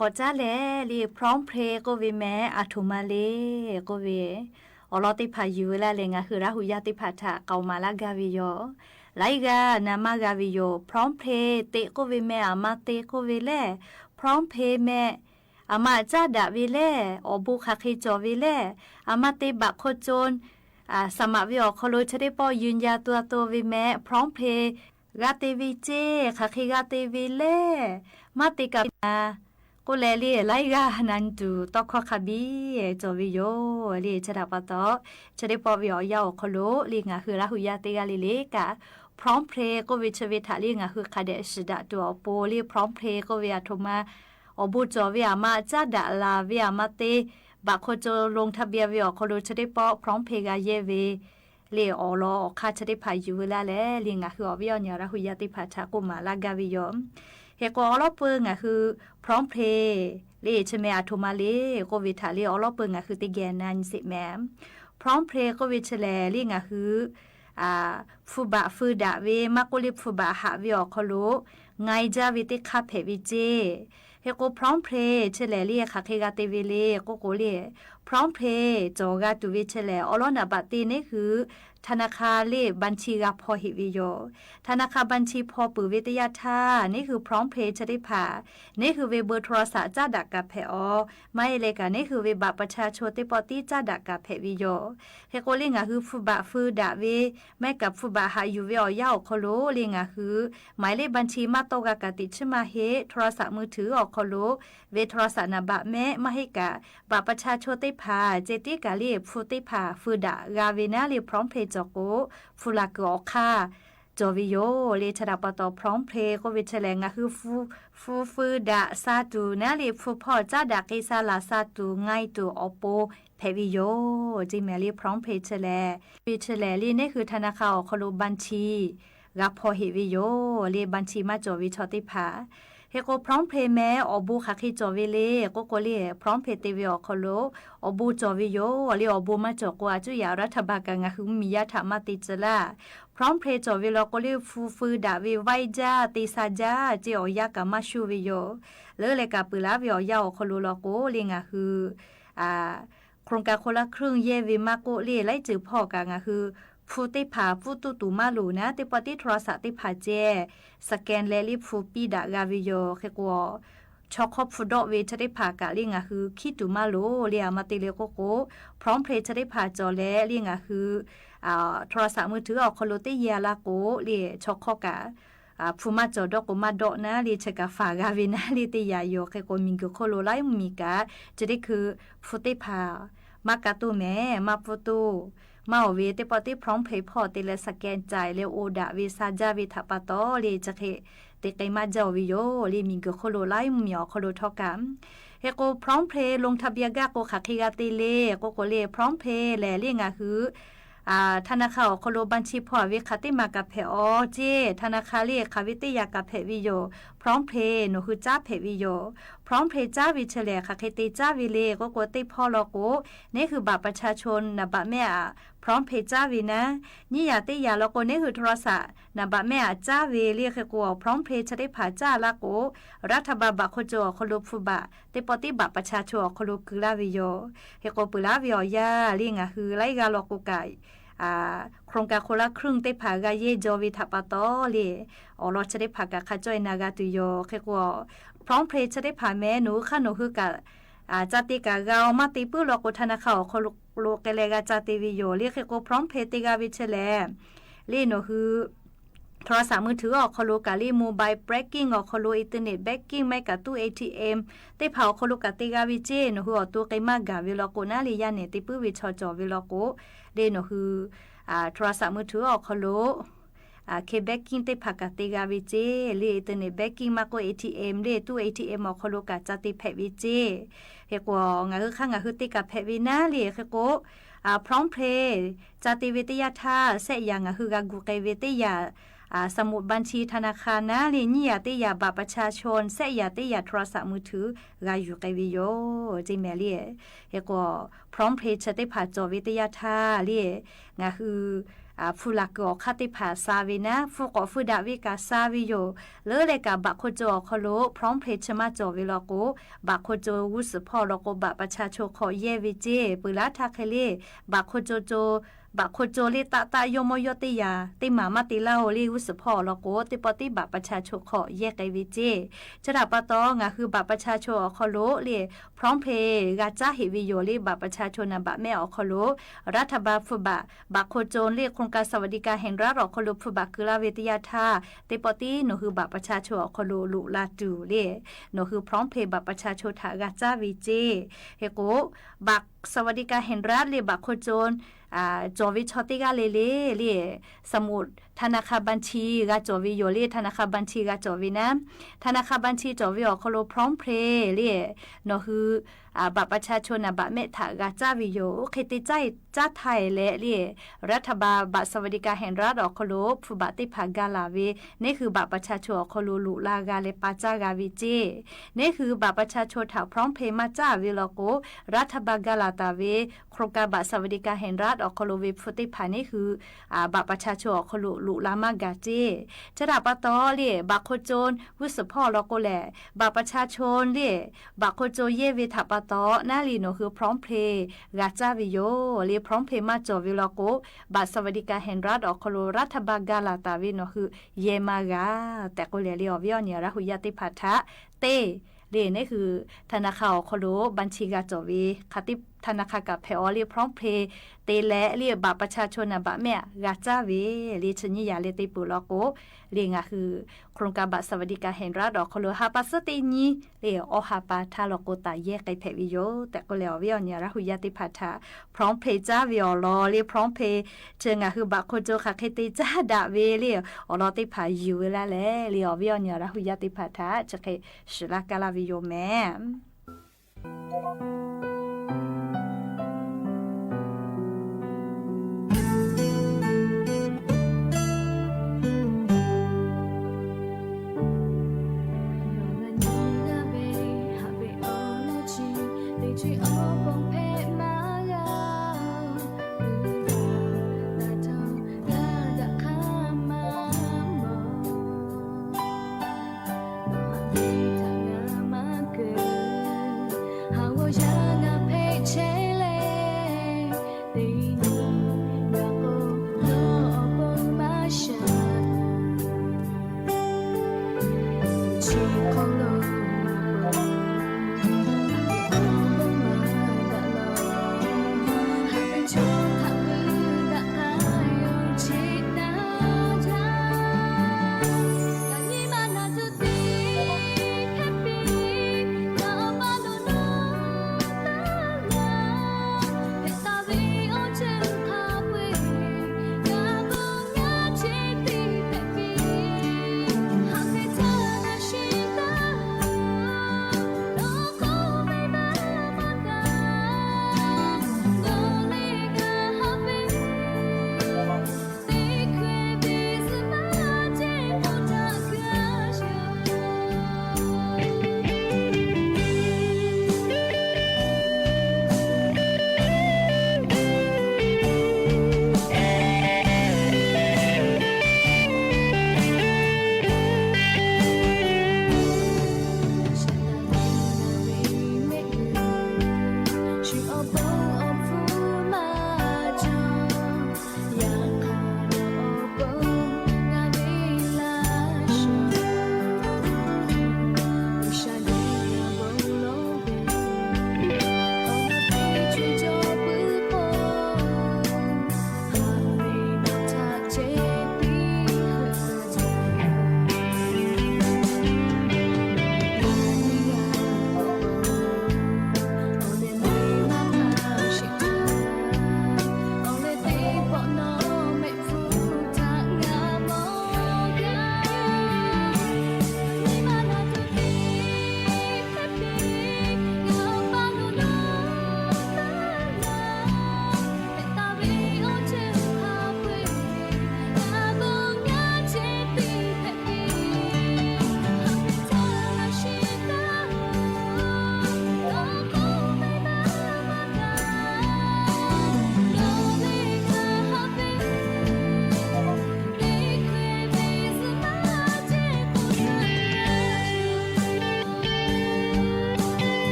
K'awꞈ caˉ leh le, prompt pray k'oˆ ve meh aˬ htoꞈ ma le k'oˆ ve, awˬ lawn teˇ hpaˍ yuˬ ve laˇ leh ngaˬ hui Laˇ hu yaˇ teˇ hpaˍ htaꞈ k'aoˍ maˍ laˇ gaˇ ve yoˬ. Laiˉ g'aˇ na maˇ g'a ve yoˬ. Prompt pray teꞈ k'oˆ ve meh aˬ ma te k'oˆ ve lehˬ, prompt pray meh aˬ ma caˉ daꞈ ve lehˬ, awˬ bon hk'aˬ hk'e cawˬ ve lehˬ, aˬ ma te baꞈ hk'aw co saˍ maꞈ ve awˬ hk'aw lo chi teˇ pawˆ yuˬ jaˇ tuˬ a to ve meh prompt pray g'a te ve ceˇ, hk'aˬ hk'e g'a te ve lehˬ, maˇ te kaꞈ ve na k'oˆ leh le, laiˉ g'aˇ na nyi tuˬ tawˇ hkawˇ hk'a biˇ cawˬ ve yoˬ le. Chi htaꞈ pa taw, chi teˇ pawˆ ve awˬ yanˇ awˬ hk'aw lo le ngaˬ hui Laˇ hu yaˇ teˇ g'aˇ le le kaꞈ, prompt pray k'oˆ ve chi ve htaꞈ le ngaˬ hui hk'a dehꞈ shiˍ daꞈ tuˬ awˬ pon le prompt pray k'oˆ ve aˬ htoꞈ ma awˬ bon cawˬ ve aˬ ma caˉ daꞈ laˬ ve aˬ ma te baꞈ hk'aw co loˍ htaˇ biˇ ve awˬ hk'aw lo chi teˇ pawˆ prompt pray g'a yehˇ ve le awˬ lawn awˬ hk'aˇ chi teˇ hpaˍ yuˬ ve laˇ leh le ngaˬ hui awˬ viˉ awˬ nyi Laˇ hu yaˇ teˇ hpaˍ htaꞈ k'oˆ maˍ laˇ gaˇ ve yoˬ. Hk'e k'o awˉ lawˉ peuˇ ngaˬ hui PromptPay le chi meh aˬ htoꞈ ma le k'oˆ ve htaꞈ le awˉ lawˉ peuˇ ngaˬ hui teˇ geh na nyi sheˍ mehˍ. PromptPay k'oˆ ve chi lehˬ le ngaˬ hui hpu baꞈ feu daꞈ ve maˇ k'oˆ le hpu baꞈ haꞈ ve awˬ hk'aw lo ngai jaˇ ve teˇ hk'aˇ hpehꞈ ve ceˇ. Hk'e k'o PromptPay chi lehˬ le hk'aˬ hk'e g'a te ve le k'oˆ k'o le, PromptPay cawˬ g'a tuˬ ve chi lehˬ awˉ lawˉ naˍ baꞈ te neˉ hui ธนาคาร le บัญชี g'a hpaw heꞈ ve yoˬ. ธนาคาร บัญชี hpaw peuˬ ve teˇ yanˇ htaˇ neˉ hui PromptPay chi teˇ hpaˍ neˉ hui ve เบอร์โทรศัพท์ caˉ daꞈ kaꞈ hpehꞈ awˬ, maˇ heˆ leh kaꞈ neˉ hui ve baꞈ ประชาชน teˇ pawˆ tiˉ caˉ daꞈ kaꞈ hpehꞈ ve yoˬ. Hk'e k'o le ngaˬ hui hpu baꞈ feu daꞈ ve mehˆ kaꞈ hpu baꞈ haꞈ yuˬ ve awˬ yanˇ awˬ hk'aw lo le ngaˬ hui หมายเลขบัญชี maˇ tawˆ g'a kaꞈ teꞈ chiˇ maˇ heˆ โทรศัพท์มือถือ awˬ hk'aw lo ve โทรศัพท์ naˍ baꞈ mehˆ maˇ heˆ kaꞈ baꞈ ประชาชน teˇ hpaˍ ceh tiˉ kaꞈ le hpu teˇ hpaˍ feu daꞈ g'a ve naˉ le PromptPay cawˬ k'o hpu laˬ kuiˬ awˬ hk'aˇ cawˬ ve yoˬ le. Chi htaꞈ pa taw PromptPay k'oˆ ve chi lehˬ ngaˬ hui hpu feu daꞈ sha tuˬ naˉ le hpu hpawˇ caˉ daꞈ k'ai sha laˬ sha tuˬ ngai tuˬ awˬ pon hpehꞈ ve yoˬ. Ceˇ mehˍ le PromptPay chi lehˬ, ve chi lehˬ le neˉ hui ธนาคาร awˬ hk'aw lo บัญชี g'a hpaw heꞈ ve yoˬ le บัญชี maˇ cawˬ ve chaw teˇ hpaˍ. Hk'e k'o PromptPay meh awˬ bon hk'aˬ hk'e cawˬ ve le k'oˆ k'o le PromptPay te ve awˬ hk'aw lo awˬ bon cawˬ ve yoˬ le. Awˬ bon maˇ cawˬ k'o a cuˇ yaꞈ รัฐบาล kaꞈ ngaˬ hui mvuhˇmiˬ yaˇ htaꞈ maˇ te tcuh laˇ. PromptPay cawˬ ve law k'o le hpu feu daꞈ ve vaiˇ jaˇ te sha jaˇ ceˇ awˬ yanˇ kaꞈ maˇ shuˇ ve yoˬ. Leuˉ leh kaꞈ peuˬ laˇ ve awˬ yanˇ awˬ hk'aw lo law k'o le ngaˬ hui โครงการคนละครึ่ง yehˇ ve maˇ k'oˆ le laiˉ ceuˬ hpawˇ kaꞈ ngaˬ hui hpu teˇ hpaˍ pfuhˇ tuˇ tuˬ maˇ loˍ naˉ teˇ pawˆ tiˉ โทรศัพท์ teˇ hpaˍ ceh scan leh le hpu piˇ daꞈ g'a ve yoˬ. Hk'e k'o chaw hk'awˇ hpu dawˆ ve chi teˇ hpaˍ kaꞈ le ngaˬ hui hkiˉ tuˬ maˇ loˍ le. A ma te le k'oˆ k'o PromptPay chi teˇ hpaˍ cawˬ leh le ngaˬ hui โทรศัพท์มือถือ awˬ hk'aw lo teˇ yaˇ laˇ k'o le chaw hk'awˇ kaꞈ hpu maˇ cawˬ dawˇ k'o maˇ dawˆ naˉ le chi kaꞈ faˍ g'a ve naˉ le teˇ yaꞈ yoˬ. Hk'e k'o miˬguiˬ hk'oˆ lo laiˉ mvuhˇmiˬ kaꞈ chi teˇ hkui hpu teˇ hpaˍ maˇ ka toˇ mehˍ maˇ pfuhˇ toˇ maˇ awˬ ve teˇ pawˆ tiˉ PromptPay hpawˇ te leh scan caiˬ leh oˇ daꞈ ve sha jaˇ ve htaꞈ pa taw le chi hk'e te k'ai maˇ jaˇ-oˬ ve yoˬ le. Miˬguiˬ hk'oˆ lo laiˉ mvuhˇmiˬ awˬ hk'aw lo htawˇ kaꞈ. Hk'e k'o PromptPay ลงทะเบียน gaˇ k'o hk'aˬ hk'e g'a te le k'oˆ k'o le PromptPay lehˬ le ngaˬ hui ธนาคาร awˬ hk'aw lo บัญชี hpaw ve hk'aˬ teˇ maˬ kaꞈ hpehꞈ awˬ ceˇ ธนาคาร le hk'aˬ ve teˇ yaꞈ kaꞈ hpehꞈ ve yoˬ. PromptPay nawˬ hui caˉ hpehꞈ ve yoˬ. PromptPay caˉ ve chi lehˬ hk'aˬ hk'e te caˉ ve le k'oˆ k'o teˇ hpawˇ law k'o neˉ hui baꞈ ประชาชน naˍ baꞈ mehˆ aꞈ PromptPay caˉ ve naˉ, nyiˇ yaꞈ teˇ yaꞈ law k'o neˉ hui โทรศัพท์ naˍ baꞈ mehˆ aꞈ caˉ ve le. Hk'e k'o PromptPay chi teˇ hpaˍ caˉ laˇ k'o รัฐบาล baꞈ hk'oˆ co awˬ hk'aw lo hpu baꞈ teˇ pawˆ tiˉ baꞈ ประชาชน awˬ hk'aw lo keu laˇ ve yoˬ. Hk'e k'o peuˬ laˇ ve awˬ yanˇ le ngaˬ hui laiˉ g'aˇ law k'o kaꞈ โครงการคนละครึ่ง teˇ hpaˍ g'a yehˇ jaw ve htaꞈ pa taw le awˬ lawn chi teˇ hpaˍ kaꞈ hk'a cawˇ e na g'a tuˬ yoˬ. Hk'e k'o PromptPay chi teˇ hpaˍ meh nawˬ hui hk'aˇ nawˬ hui kaꞈ ca te kaꞈ g'a-oˬ, maˇ te puiˉ law k'o ธนาคาร awˬ hk'aw lo k'ai leh g'a ca te ve yoˬ le. Hk'e k'o PromptPay te g'a ve chi lehˬ le nawˬ hui โทรศัพท์มือถือ awˬ hk'aw lo kaꞈ le mobile banking awˬ hk'aw lo internet banking maˇ heˆ kaꞈ ตู้ A T M teˇ hpaˍ awˬ hk'aw lo kaꞈ te g'a ve ceˇ. Nawˬ hui awˬ to k'ai maˇ gaˬ ve law k'o naˉ le yaˇ nehˬ te puiˉ ve chaw cawˬ ve law k'o le nawˬ hui โทรศัพท์มือถือ awˬ hk'aw lo K-banking teˇ hpaˍ kaꞈ te g'a ve ceˇ le, internet banking maˇ k'oˆ A T M le, ตู้ A T M awˬ hk'aw lo kaꞈ ca te hpehꞈ ve ceˇ. Hk'e k'o ngaˬ hui hk'aˇ ngaˬ hui te kaꞈ hpehꞈ ve naˉ le. Hk'e k'o PromptPay ca te ve teˇ yanˇ htaˇ sehˆ yaꞈ ngaˬ hui g'a gu k'ai ve teˇ yaꞈ สมุดบัญชีธนาคาร naˉ le, nyiˇ yaꞈ teˇ yaꞈ บัตรประชาชน, sehˆ yaꞈ teˇ yaꞈ โทรศัพท์มือถือ g'a yuˬ k'ai ve yoˬ ceˇ mehˍ le. Hk'e k'o PromptPay chi teˇ hpaˍ cawˬ ve teˇ yanˇ htaˇ le ngaˬ hui hpu laˬ kuiˬ awˬ hk'aˇ teˇ hpaˍ sha ve naˉ, hpu k'awꞈ feu daꞈ ve kaꞈ sha ve yoˬ. Leuˉ leh kaꞈ บัตรคนจน awˬ hk'aw lo PromptPay chi maˇ cawˬ ve law k'o, บัตรคนจน g'uˇ suhˍ hpawˇ law k'o บัตรประชาชน hk'aw yehˇ ve ceˇ. Peuˬ laˇ htaˇ hk'e le บัตรคนจน co บัตรคนจน le taˆ taˆ yawˇ mawˇ yawˇ teˇ yaꞈ teˇ maˬ maˇ te laˇ-oˬ le, g'uˇ suhˍ hpawˇ law k'o teˇ pawˆ tiˉ บัตรประชาชน hk'aw yehˇ k'ai ve ceˇ. Chi htaꞈ pa taw ngaˬ hui บัตรประชาชน awˬ hk'aw lo le PromptPay g'a caˉ heꞈ ve yoˬ le, บัตรประชาชน naˍ baꞈ mehˆ awˬ hk'aw lo รัฐบาล hpu baꞈ บัตรคนจน le โครงการสวัสดิการแห่งรัฐ awˬ hk'aw lo hpu baꞈ keu laˇ ve teˇ yanˇ htaˇ teˇ pawˆ tiˉ nawˬ hui บัตรประชาชน awˬ hk'aw lo loꞈ la tuˬ le nawˬ hui PromptPay บัตรประชาชน htaꞈ g'a caˇ ve ceˇ. Hk'e k'o บัตรสวัสดิการแห่งรัฐ le บัตรคนจน cawˬ ve chaw teˇ g'aˇ le le le, สมุดธนาคารบัญชี g'a cawˬ ve yoˬ le. ธนาคารบัญชี g'a cawˬ ve naˉ, ธนาคารบัญชี cawˬ ve awˬ hk'aw lo พร้อมเพย์ le, nawˬ hui บัตรประชาชน naˍ baꞈ mehˆ htaꞈ g'a caˇ ve yoˬ. Oˇ hk'e te caˇ caˇ htaˇ e leh le, รัฐบาล บัตรสวัสดิการแห่งรัฐ awˬ hk'aw lo hpu baꞈ teˇ hpaˍ ga laˬ ve, neˇ hui บัตรประชาชน awˬ hk'aw lo loꞈ la g'a leh pa caˇ g'a ve ceˇ. Neˇ hui บัตรประชาชน htaꞈ พร้อมเพย์ maˇ caˇ ve law k'o, รัฐบาล ga laˬ taˍ ve โครงการบัตรสวัสดิการแห่งรัฐ awˬ hk'aw lo ve hpu teˇ hpaˍ neˇ hui บัตรประชาชน awˬ hk'aw lo loꞈ la maˇ gaˬ ceˇ. Chi htaꞈ pa taw le, บัตรคนจน g'uˇ suhˍ hpawˇ law k'o lehˬ, บัตรประชาชน le, บัตรคนจน yehˇ ve htaꞈ pa taw naˉ le nawˬ hui พร้อมเพย์ g'a caˇ ve yoˬ le. พร้อมเพย์ maˇ cawˬ ve law k'o, บัตรสวัสดิการแห่งรัฐ awˬ hk'aw lo รัฐบาล ga laˬ taˍ ve nawˬ hui yehˇ maˇ g'a tehꞈ k'oˆ leh le, awˬ viˉ awˬ nyi Laˇ huˍ yaˇ teˇ hpaˍ htaꞈ te le, neˇ hui ธนาคาร awˬ hk'aw lo บัญชี g'a cawˬ ve hk'aˬ teˇ ธนาคาร kaꞈ hpehꞈ aw le, พร้อมเพย์ te leh le บัตรประชาชน naˍ baꞈ mehˆ g'a caˇ ve le. Chi nyiˇ yaꞈ leh te peuˬ law k'o le, ngaˬ hui โครงการบัตรสวัสดิการแห่งรัฐ awˬ hk'aw lo ha pa suhˉ teˇ nyiˇ le, awˬ ha pa htaˇ law k'o taꞈ yehˇ k'ai hpehꞈ ve yoˬ tehꞈ k'oˆ leh, awˬ viˉ awˬ nyi Laˇ huˍ yaˇ teˇ hpaˍ htaꞈ พร้อมเพย์ caˇ ve awˬ lawn le, พร้อมเพย์ chi ngaˬ hui บัตรคนจน hk'aˬ hk'e te caˇ daꞈ ve le, awˬ lawn teˇ hpaˍ yuˬ ve laˇ leh le, awˬ viˉ awˬ nyi Laˇ huˍ yaˇ teˇ hpaˍ htaꞈ chi hk'e shiˍ laˇ kaˇ laˇ ve yoˬ mehˍ.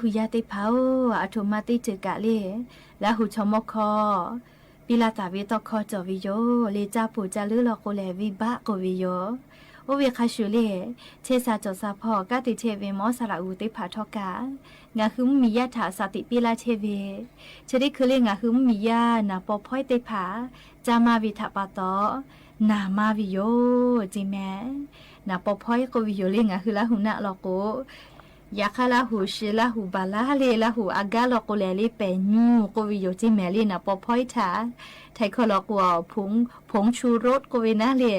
Hui yaˇ teˇ hpaˍ-oˬ, aˬ htoꞈ ma teˇ ceuˬ kaꞈ le, Laˇ huˍ chaw mawˇ hkawˇ piˇ laˇ taˍ ve tawˇ hkawˇ cawˬ ve yoˬ le. Caˇ poˬ caˇ leuˉ law k'o lehˬ, venˇbaˆ k'oˆ ve yoˬ. Oˇ ve hk'a shuˍ le, chehˇ sha cawˬ sha hpawˇ kanˉ te chehˇ ve mawˇ saˍ laꞈ g'uˬ teˇ hpaˍ htawˇ kaꞈ, ngaˬ hui mvuhˇmiˬ yaˇ htaꞈ shaˍ tiꞈ piˇ laˇ chehˇ ve, chi teˇ hkui le ngaˬ hui mvuhˇmiˬ yaˇ naˍ paw hpawˇiˉ teˇ hpaˍ caˇ maˇ ve htaꞈ pa taw, naˍ maˇ ve yoˬ ceˇ mehˍ. Naˍ paw hpawˇiˉ k'oˆ ve yoˬ le ngaˬ hui Laˇ huˍ naˆ law k'o, yaꞈ hk'aˇ Laˇ huˍ shi Laˇ huˍ baˬ laˇ le Laˇ huˍ a gaˉ law k'o lehˬ le pehˬ nyu k'oˆ ve yoˬ ceˇ mehˍ le. Naˍ paw hpawˇiˉ htaꞈ Htaiˍ hkawˇ law k'o, ผงชูรส k'oˆ ve naˉ le,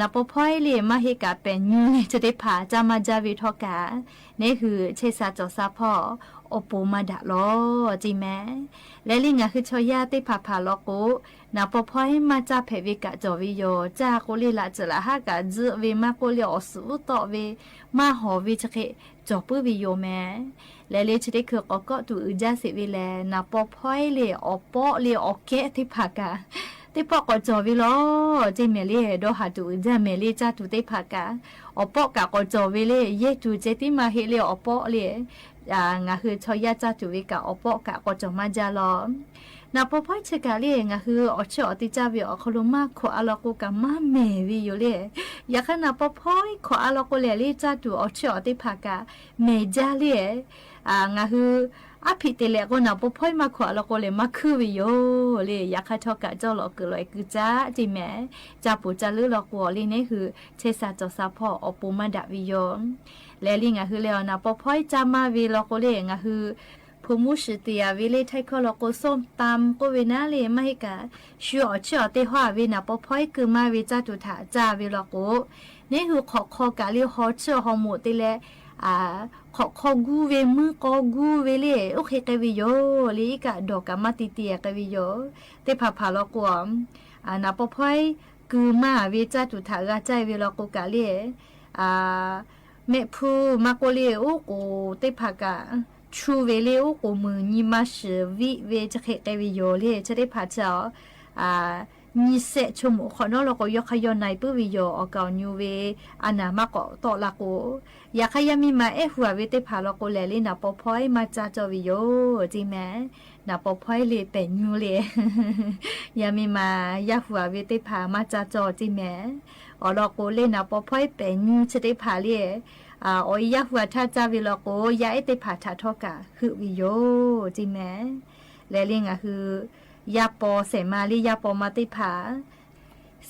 naˍ paw hpawˇiˉ le maˇ heˆ kaꞈ pehˬ nyu le chi teˇ hpaˍ caˇ maˇ jaˇ ve htawˇ kaꞈ, neˉ hui chehˇ sha cawˬ sha hpawˇ awˬ pon maˇ daꞈ lawˬ ceˇ mehˍ. Lehˬ le ngaˬ hui chaw yaˇ teˇ hpaˍ hpaˍ law k'o, naˍ paw hpawˇiˉ maˇ caˇ hpehꞈ ve kaꞈ cawˬ ve yoˬ. Caˇ k'o le laꞈ tcuhꞈ laꞈ haˉ kaꞈ tzuhˆ ve maˇ k'oˆ le awˬ suhˍ uˉ tawˆ ve, maˇ hawˍ ve chi hk'e cawˬ puiˉ ve yoˬ mehˍ. Lehˬ le chi teˇ hkui k'awꞈ kawˆ tuˬ uiˍ jaˇ sheˍ ve lehˬ, naˍ paw hpawˇiˉ le awˬ pawˆ le awˬ kehˉ teˇ hpaˍ kaꞈ teˇ pawˆ k'awꞈ cawˬ ve lawˬ ceˇ mehˍ le. Dawˇ haˍ tuˬ uiˍ jaˇ mehˍ le. Caˇ tuˬ teˇ hpaˍ kaꞈ awˬ pawˆ kaꞈ k'awꞈ cawˬ ve le. Yehˇ tuˬ ceh tiˉ maˇ heˆ le awˬ pawˆ le. Ngaˬ hui chaw yaˇ caˇ tuˬ ve kaꞈ awˬ pawˆ kaꞈ k'awꞈ cawˬ maˇ jaˇ lawˬ. Naˍ paw hpawˇiˉ chi kaꞈ le ngaˬ hui awˬ chiˇ awˬ te caˇ ve awˬ hk'aw lo maˇ hkawꞈ a law k'o kaꞈ maˇ mehˍ ve yoˬ le. Yaꞈ hk'aˇ naˍ paw hpawˇiˉ hkawꞈ a law k'o lehˬ le caˇ tuˬ awˬ chiˇ awˬ te hpaˍ kaꞈ mehˍ jaˇ le. Ngaˬ hui aˉ hpiꞈ te leh k'o naˍ paw hpawˇiˉ maˇ hkawꞈ a law k'o lehˬ maˇ hkuiˉ ve yoˬ le. Yaꞈ hk'aˇ htawˇ kaꞈ cawˇ lawꞈ kuiˬ lawꞈ e kuiˬ caˉ ceˇ mehˍ. Caˇ poˬ caˇ leuˉ law k'o le neˉ hui chehˇ sha cawˬ sha hpawˇ awˬ pon maˇ daꞈ ve yoˬ. Lehˬ le ngaˬ hui le awˬ naˍ paw hpawˇiˉ caˇ maˇ ve law k'o le ngaˬ hui hpu muˇ shiˍ te a ve le Htaiˍ hkawˇ law k'o ส้มตำ k'oˆ ve naˉ le maˇ heˆ kaꞈ, shu awˬ chiˇ awˬ te haw a ve naˍ paw hpawˇiˉ keu maˇ ve caˇ tuˬ htaꞈ caˇ ve law k'o, neˉ hui hk'awꞈ hk'aw kaꞈ le haw chiˇ haw moꞈ te leh, hk'awꞈ hk'aw guˇ ve meuˇ k'aw guˇ ve le oˇ hk'e k'ai ve yoˬ le. Iˉ kaˆ dawˬ kaꞈ maˇ te te k'ai ve yoˬ. Teˇ hpaˍ hpaˍ law k'o, naˍ paw hpawˇiˉ keu maˇ ve caˇ tuˬ htaꞈ g'a caˇ ve law k'o kaꞈ le, mehˆ hpuˇ maˇ k'oˆ le oˉ k'oˍ teˇ hpaˍ kaꞈ chu ve le oˉ k'oˍ muiˬ nyi ma shiˍ viˆ ve chi hk'e k'ai ve yoˬ le. Chi teˇ hpaˍ chi a nyi sehˆ chaw moꞈ hk'awꞈ nawˉ law k'o yawˇ hk'aˇ yawˇ na e puiˉ ve yoˬ. Awˬ kaˍ awˬ nyu ve a naˍ maˇ k'awꞈ tawˆ la k'o, yaꞈ hk'aˇ yaˇ miˇ ma ehˉ hu a ve teˇ hpaˍ law k'o lehˬ le naˍ paw hpawˇiˉ maˇ caˇ cawˇ ve yoˬ ceˇ mehˍ. Naˍ paw hpawˇiˉ le pehˬ nyu le. Yaˇ miˇ ma yaˇ hu a ve teˇ hpaˍ maˇ caˇ cawˇ ceˇ mehˍ. Awˬ lawn k'o le naˍ paw hpawˇiˉ pehˬ nyu chi teˇ hpaˍ le awˬ e yaˇ hu a htaˇ caˇ ve law k'o yaˇ ehˉ teˇ hpaˍ htaꞈ htawˇ kaꞈ heuˆ ve yoˬ ceˇ mehˍ. Lehˬ le ngaˬ hui yaˇ paw shehˍ ma le yaˇ paw ma teˇ hpaˍ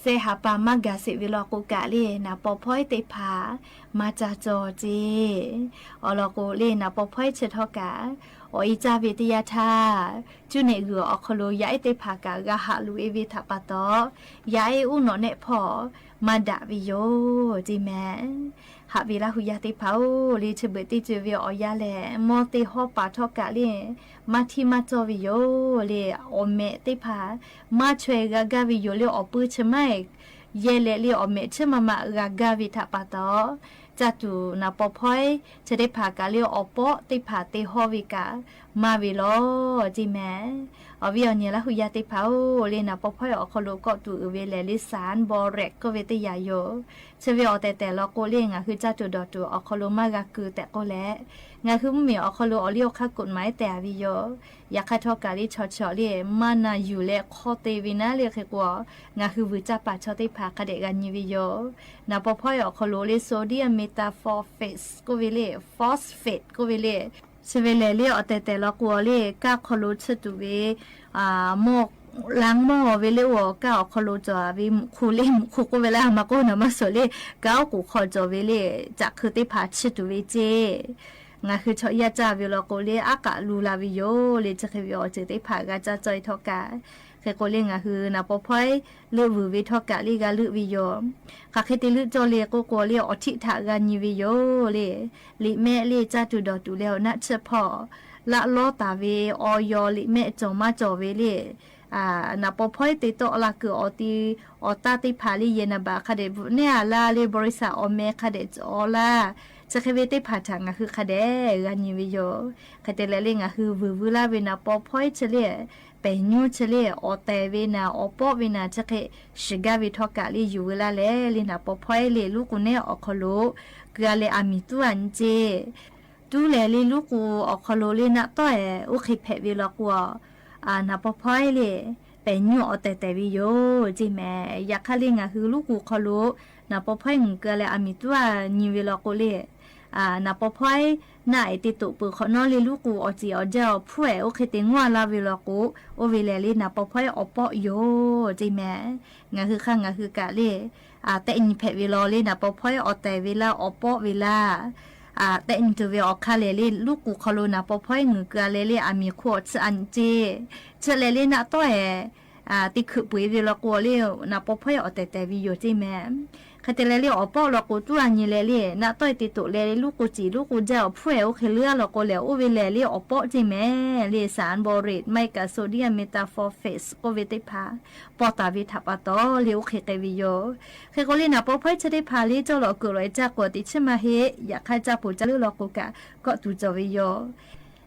sheh haˍ pa maˇ gaˬ sheˍ ve law k'o kaꞈ le naˍ paw hpawˇiˉ teˇ hpaˍ maˇ caˇ cawˇ ceˇ. Awˬ lawn k'o le naˍ paw hpawˇiˉ chi htawˇ kaꞈ awˬ e caˇ ve teˇ yanˇ htaˇ, cuˇ nehˬ g'uiˬ awˬ hk'aw lo yaˇ ehˉ teˇ hpaˍ kaꞈ g'a haꞈ loꞈ e ve htaꞈ pa taw, yaˇ ehˉ uˉ nawꞈ nehˆ hpawˇ maˇ daꞈ ve yoˬ ceˇ mehˍ. Haꞈ ve Laˇ huˍ yaˇ teˇ hpaˍ-oˬ le, chi beuꞈ teˇ ceuˬ ve awˬ yanˇ lehˬ mawˇ teˇ hawˉ paˍ htawˇ kaꞈ le maˇ htiˇ maˇ cawˇ ve yoˬ le. Awˬ mehꞈ teˇ hpaˍ maˇ chaweh g'a gaˇ ve yoˬ le. Awˬ puiˇ chi maˇ yehˇ leh le awˬ mehꞈ chiˉ ma ma g'a gaˇ ve htaꞈ pa taw, caˇ tuˬ naˍ paw hpawˇiˉ chi teˇ hpaˍ kaꞈ le awˬ pawˆ teˇ hpaˍ te hawˇ ve kaꞈ maˇ ve lawˬ ceˇ mehˍ. Awˬ viˉ awˬ nyi Laˇ huˍ yaˇ teˇ hpaˍ-oˬ le, naˍ paw hpawˇiˉ awˬ hk'aw lo kawˆ tuˬ uiˍ ve lehˬ le สารบอแร็ก k'oˆ ve teˇ yanˇ yoˬ. Chi ve awˬ tehˬ tehˬ law k'o le ngaˬ hui caˇ tuˬ dawˬ tuˬ awˬ hk'aw lo maˇ g'a keu tehꞈ k'oˆ leh, ngaˬ hui mvuhˇmiˬ awˬ hk'aw lo awˬ liˇ awˬ hk'aˇ กฎหมาย tehˬ a ve yoˬ. Yaꞈ hk'aˇ htawˇ kaꞈ le chaw chaw le maˇ na yuˬ leh hk'aw te ve naˉ le hk'e k'o, ngaˬ hui vuiˬ caˇ paˍ chaw teˇ hpaˍ hk'a dehꞈ g'a nyi ve yoˬ. Naˍ paw hpawˇiˉ awˬ hk'aw lo le sodium methoxy k'oˆ ve le, phosphate k'oˆ ve le, chi ve lehˬ le awˬ tehˬ tehˬ law k'o le kaˇ hk'aw lo tsuhˇ tuˬ ve mawˇ laˇ mawˇ ve le, oˇ kaˇ awˬ hk'aw lo cawˬ ve mvuhꞈ hk'u le, mvuhꞈ hk'u k'oˆ ve le a ma k'oˆ naˍ maˇ suhˍ le, kaˇ oˉ k'oˍ hk'aw cawˬ ve le, caꞈ hk'eu teˇ hpaˍ tsuhˇ tuˬ ve ceˇ. Ngaˬ hui chaw yaˇ caˇ ve law k'o le aˉ k'aꞈ lu la ve yoˬ le. Chi hk'e ve awˬ ceuˬ teˇ hpaˍ g'a caˇ cawˇ e htawˇ kaꞈ, hk'e k'o le ngaˬ hui naˍ paw hpawˇiˉ leuˆ vuiˬ ve htawˇ kaꞈ le g'a leuˆ ve yoˬ. Hk'aˬ hk'e te leuˆ cawˇ le k'oˆ k'o le awˬ htiˆ htaꞈ g'a nyi ve yoˬ le. Liꞈ mehˆ le caˇ tuˬ dawˬ tuˬ leh awˬ naˆ tsuhˇ hpawˇ laˆ lawˉ taˍ ve awˬ yaw liꞈ mehˆ cawˬ maˇ cawˬ ve le, naˍ paw hpawˇiˉ te tawˆ la kuiˬ awˬ ti awˬ taˇ teˇ hpaˍ le yehˬ naˍ baꞈ hk'a dehꞈ bvuhꞈ neˉ a laˇ le บริษัท awˬ meh hk'a dehꞈ cawˬ laˇ. Chi hk'e ve teˇ hpaˍ htaꞈ ngaˬ hui hk'a dehꞈ g'a nyi ve yoˬ. Hk'e te leh le ngaˬ hui vuiˬ vuiˬ laˇ ve naˍ paw hpawˇiˉ chi le pehˬ nyu chi le awˬ tehˬ ve naˍ awˬ pawˆ ve naˍ chi hk'e shiˍ gaˇ ve htawˇ kaꞈ le yuˬ ve laˇ leh le naˍ paw hpawˇiˉ le luˉ k'o neˉ awˬ hk'aw lo keu a leh a miˍ tuˉ a nyi ceˇ. tuˉ leh le luˉ k'u awˬ hk'aw lo le naˆ tawˆ-ehˍ oˇ hk'e hpehꞈ ve law k'o, naˍ paw hpawehˇ le pehˬ nyiˇ awˬ tehˬ tehˬ ve yoˬ ceˇ mehˍ. Yaꞈ hk'aˇ le ngaˬ hui luˉ k'u hk'aw lo naˍ paw hpawehˇ ngeuˍ keu leh aˬ miˍ tuˉ-a nyi ve law k'o le, naˍ paw hpawehˇ naˆ-ehˍ te toꞈ peuˬ hk'awꞈ nawˉ le luˉ k'u awˬ ceˬ awˬ jaˇ awˬ hpfuhˇ-ehˍ oˇ hk'e te ngawˇ laˇ ve law k'o, oˇ ve lehˬ le naˍ paw hpawehˇ awˬ pawˆ yoˬ ceˇ mehˍ. Ngaˬ hui hk'aˇ ngaˬ hui kaꞈ le tehˆ nyi hpehꞈ ve law le naˍ paw hpawehˇ awˬ tehˬ ve laˇ awˬ pawˆ ve laˇ tehˆ nyi tuˬ ve awˬ hk'aˇ lehˬ le luˉ k'u hk'aw lo naˍ paw hpawehˇ ngeuˍ keu leh le aˬ miˍ hk'oˆ awˬ tsuhˇ a nyi ceˇ. Chi leh le naˆ tawˆ-ehˍ te hkeuꞈ peu-eˬ ve law k'o le naˍ paw hpawehˇ awˬ tehˬ tehˬ ve yoˬ ceˇ mehˍ. Hk'e te leh le awˬ pawˆ law k'o tuˉ-a nyi leh le naˆ tawˆ-ehˍ te toꞈ leh le luˉ k'u ceˬ luˉ k'u jaˇ awˬ hpfuhˇ-ehˍ oˇ hk'e leuˉ-a law k'o lehˬ oˇ ve lehˬ le awˬ pawˆ ceˇ mehˍ. Le cyanide boric maˇ heˆ kaꞈ sodium methoxyphate k'oˆ ve teˇ hpaˍ paw taˍ ve htaꞈ pa taw le oˇ hk'e k'ai ve yoˬ. Hk'e k'o le naˍ paw hpawehˇ chi teˇ hpaˍ le cawˇ lawꞈ keuˬ lawꞈ-e caˇ k'o teꞈ chiˉ maˇ heˆ. Yaꞈ hk'aˇ caˇ poˬ caˇ leuˉ law k'o kaꞈ kawˆ tuˬ cawˬ ve yoˬ.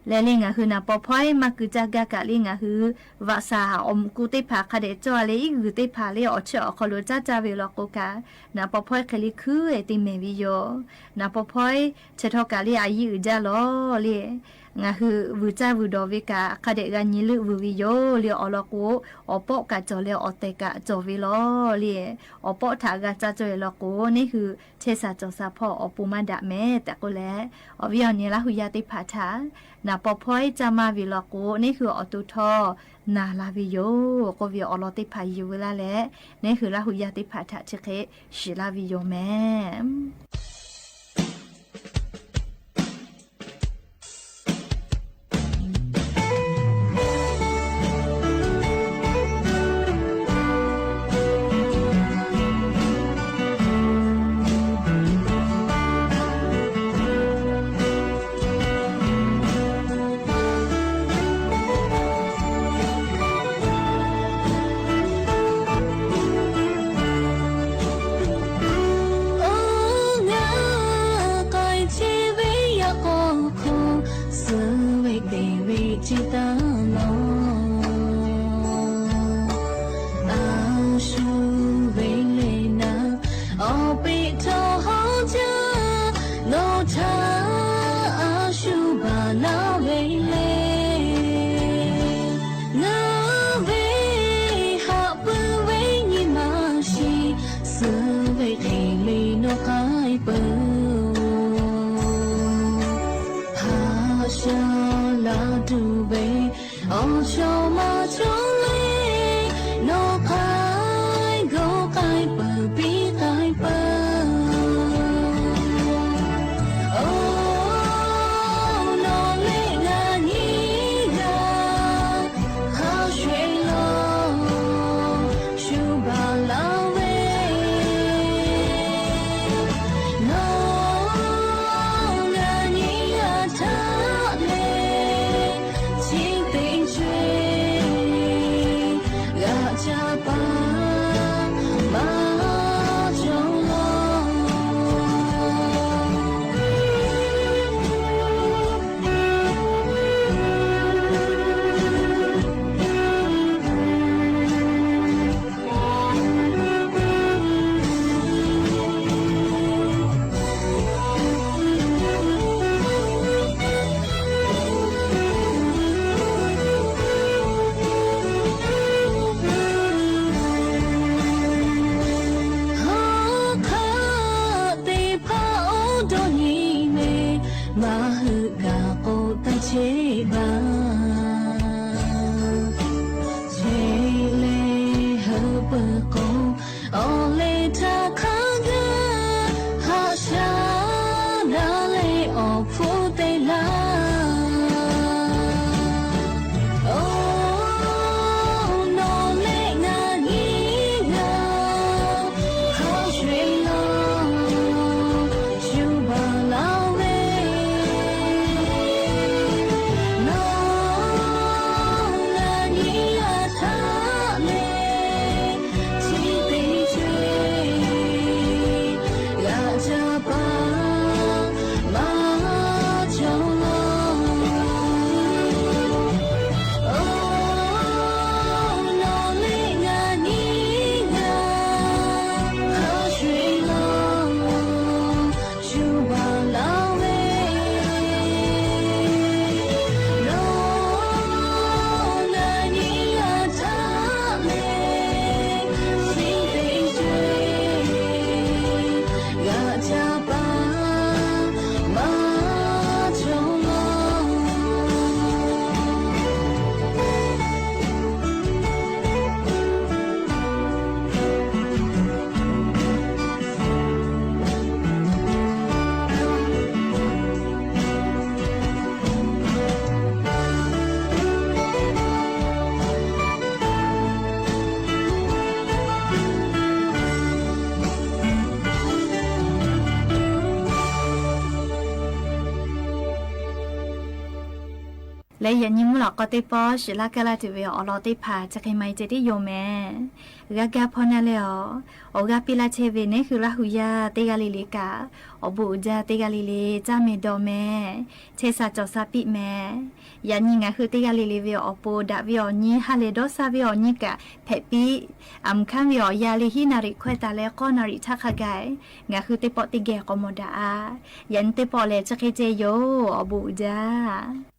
Leh le ngaˬ hui naˍ paw hpawehˇ maˇ keu caˇ gaˇ kaꞈ le ngaˬ hui vaꞈ shaˍ awˬ muꞈ ku teˇ hpaˍ hk'a dehꞈ cawˇ-a le iˉ g'uiˬ teˇ hpaˍ le awˬ chehˇ awˬ hk'aw lo caˇ caˇ ve law k'o kaꞈ naˍ paw hpawehˇ hk'e le hkuiˉ-e te mehˍ ve yoˬ. Naˍ paw hpawehˇ chi htawˇ kaꞈ le a yiˇ uiˍ jaˇ lawˬ le ngaˬ hui vuiˬ caˇ vuiˬ dawˬ ve kaꞈ hk'a dehꞈ g'a nyi leuˆ vuiˬ ve yoˬ le awˬ lawn k'o, awˬ pawˆ kaꞈ cawˬ leh awˬ tehˬ kaꞈ cawˬ ve lawˬ le. Awˬ pawˆ htaꞈ g'a caˇ cawˇ-e law k'o neˇ hui chehˇ sha cawˬ sha hpawˇ awˬ pon maˇ daꞈ mehˍ tehꞈ k'oˆ leh, awˬ viˉ awˬ nyi Laˇ hu yaˇ teˇ hpaˍ htaꞈ naˍ paw hpawehˇ caˇ maˇ ve law k'o neˇ hui awˬ to htawˇ naˬ la ve yoˬ k'oˆ ve awˬ lawn teˇ hpaˍ yuˬ ve laˇ leh, neˇ hui Laˇ hu yaˇ teˇ hpaˍ htaꞈ chi hk'e shiˍ laˇ ve yoˬ mehˍ. Leh yaꞈ nyi mvuhˇ lawꞈ k'aw teˇ pawˆ shiˍ laˇ kaˇ laˇ tuˬ ve awˬ lawn teˇ hpaˍ chi hk'e maˇ heˆ ceh tiˉ yoˬ mehˍ. G'a gaˇ hpawˇ naˇ leh awˬ, awˬ g'aˇ piˇ laˇ chehˇ ve neˉ hui Laˇ hu yaˇ teˇ g'aˇ le le kaꞈ, awˬ bon uiˍ jaˇ teˇ g'aˇ le le caˇ mehˍ dawˬ mehˍ, chehˇ sha cawˬ sha piˇ mehˍ. Yaꞈ nyi ngaˬ hui teˇ g'aˇ le le ve awˬ pon daꞈ ve awˬ nyi, ha lehˬ dawˇ sha ve awˬ nyi kaꞈ hpehꞈ piˇ. Aˬ mvuhˬ hkanˉ ve awˬ yanˇ le hiˉ naˍ riˍ hkawehˇ taˍ leh k'awˇ naˍ riˍ htaˇ hk'a gaˬ, ngaˬ hui teˇ pawˆ teˇ geh k'awꞈ mawˬ daꞈ-a. Yaꞈ nyi teˇ pawˆ lehˬ chi hk'e ceh yoˬ, awˬ bon uiˍ jaˇ.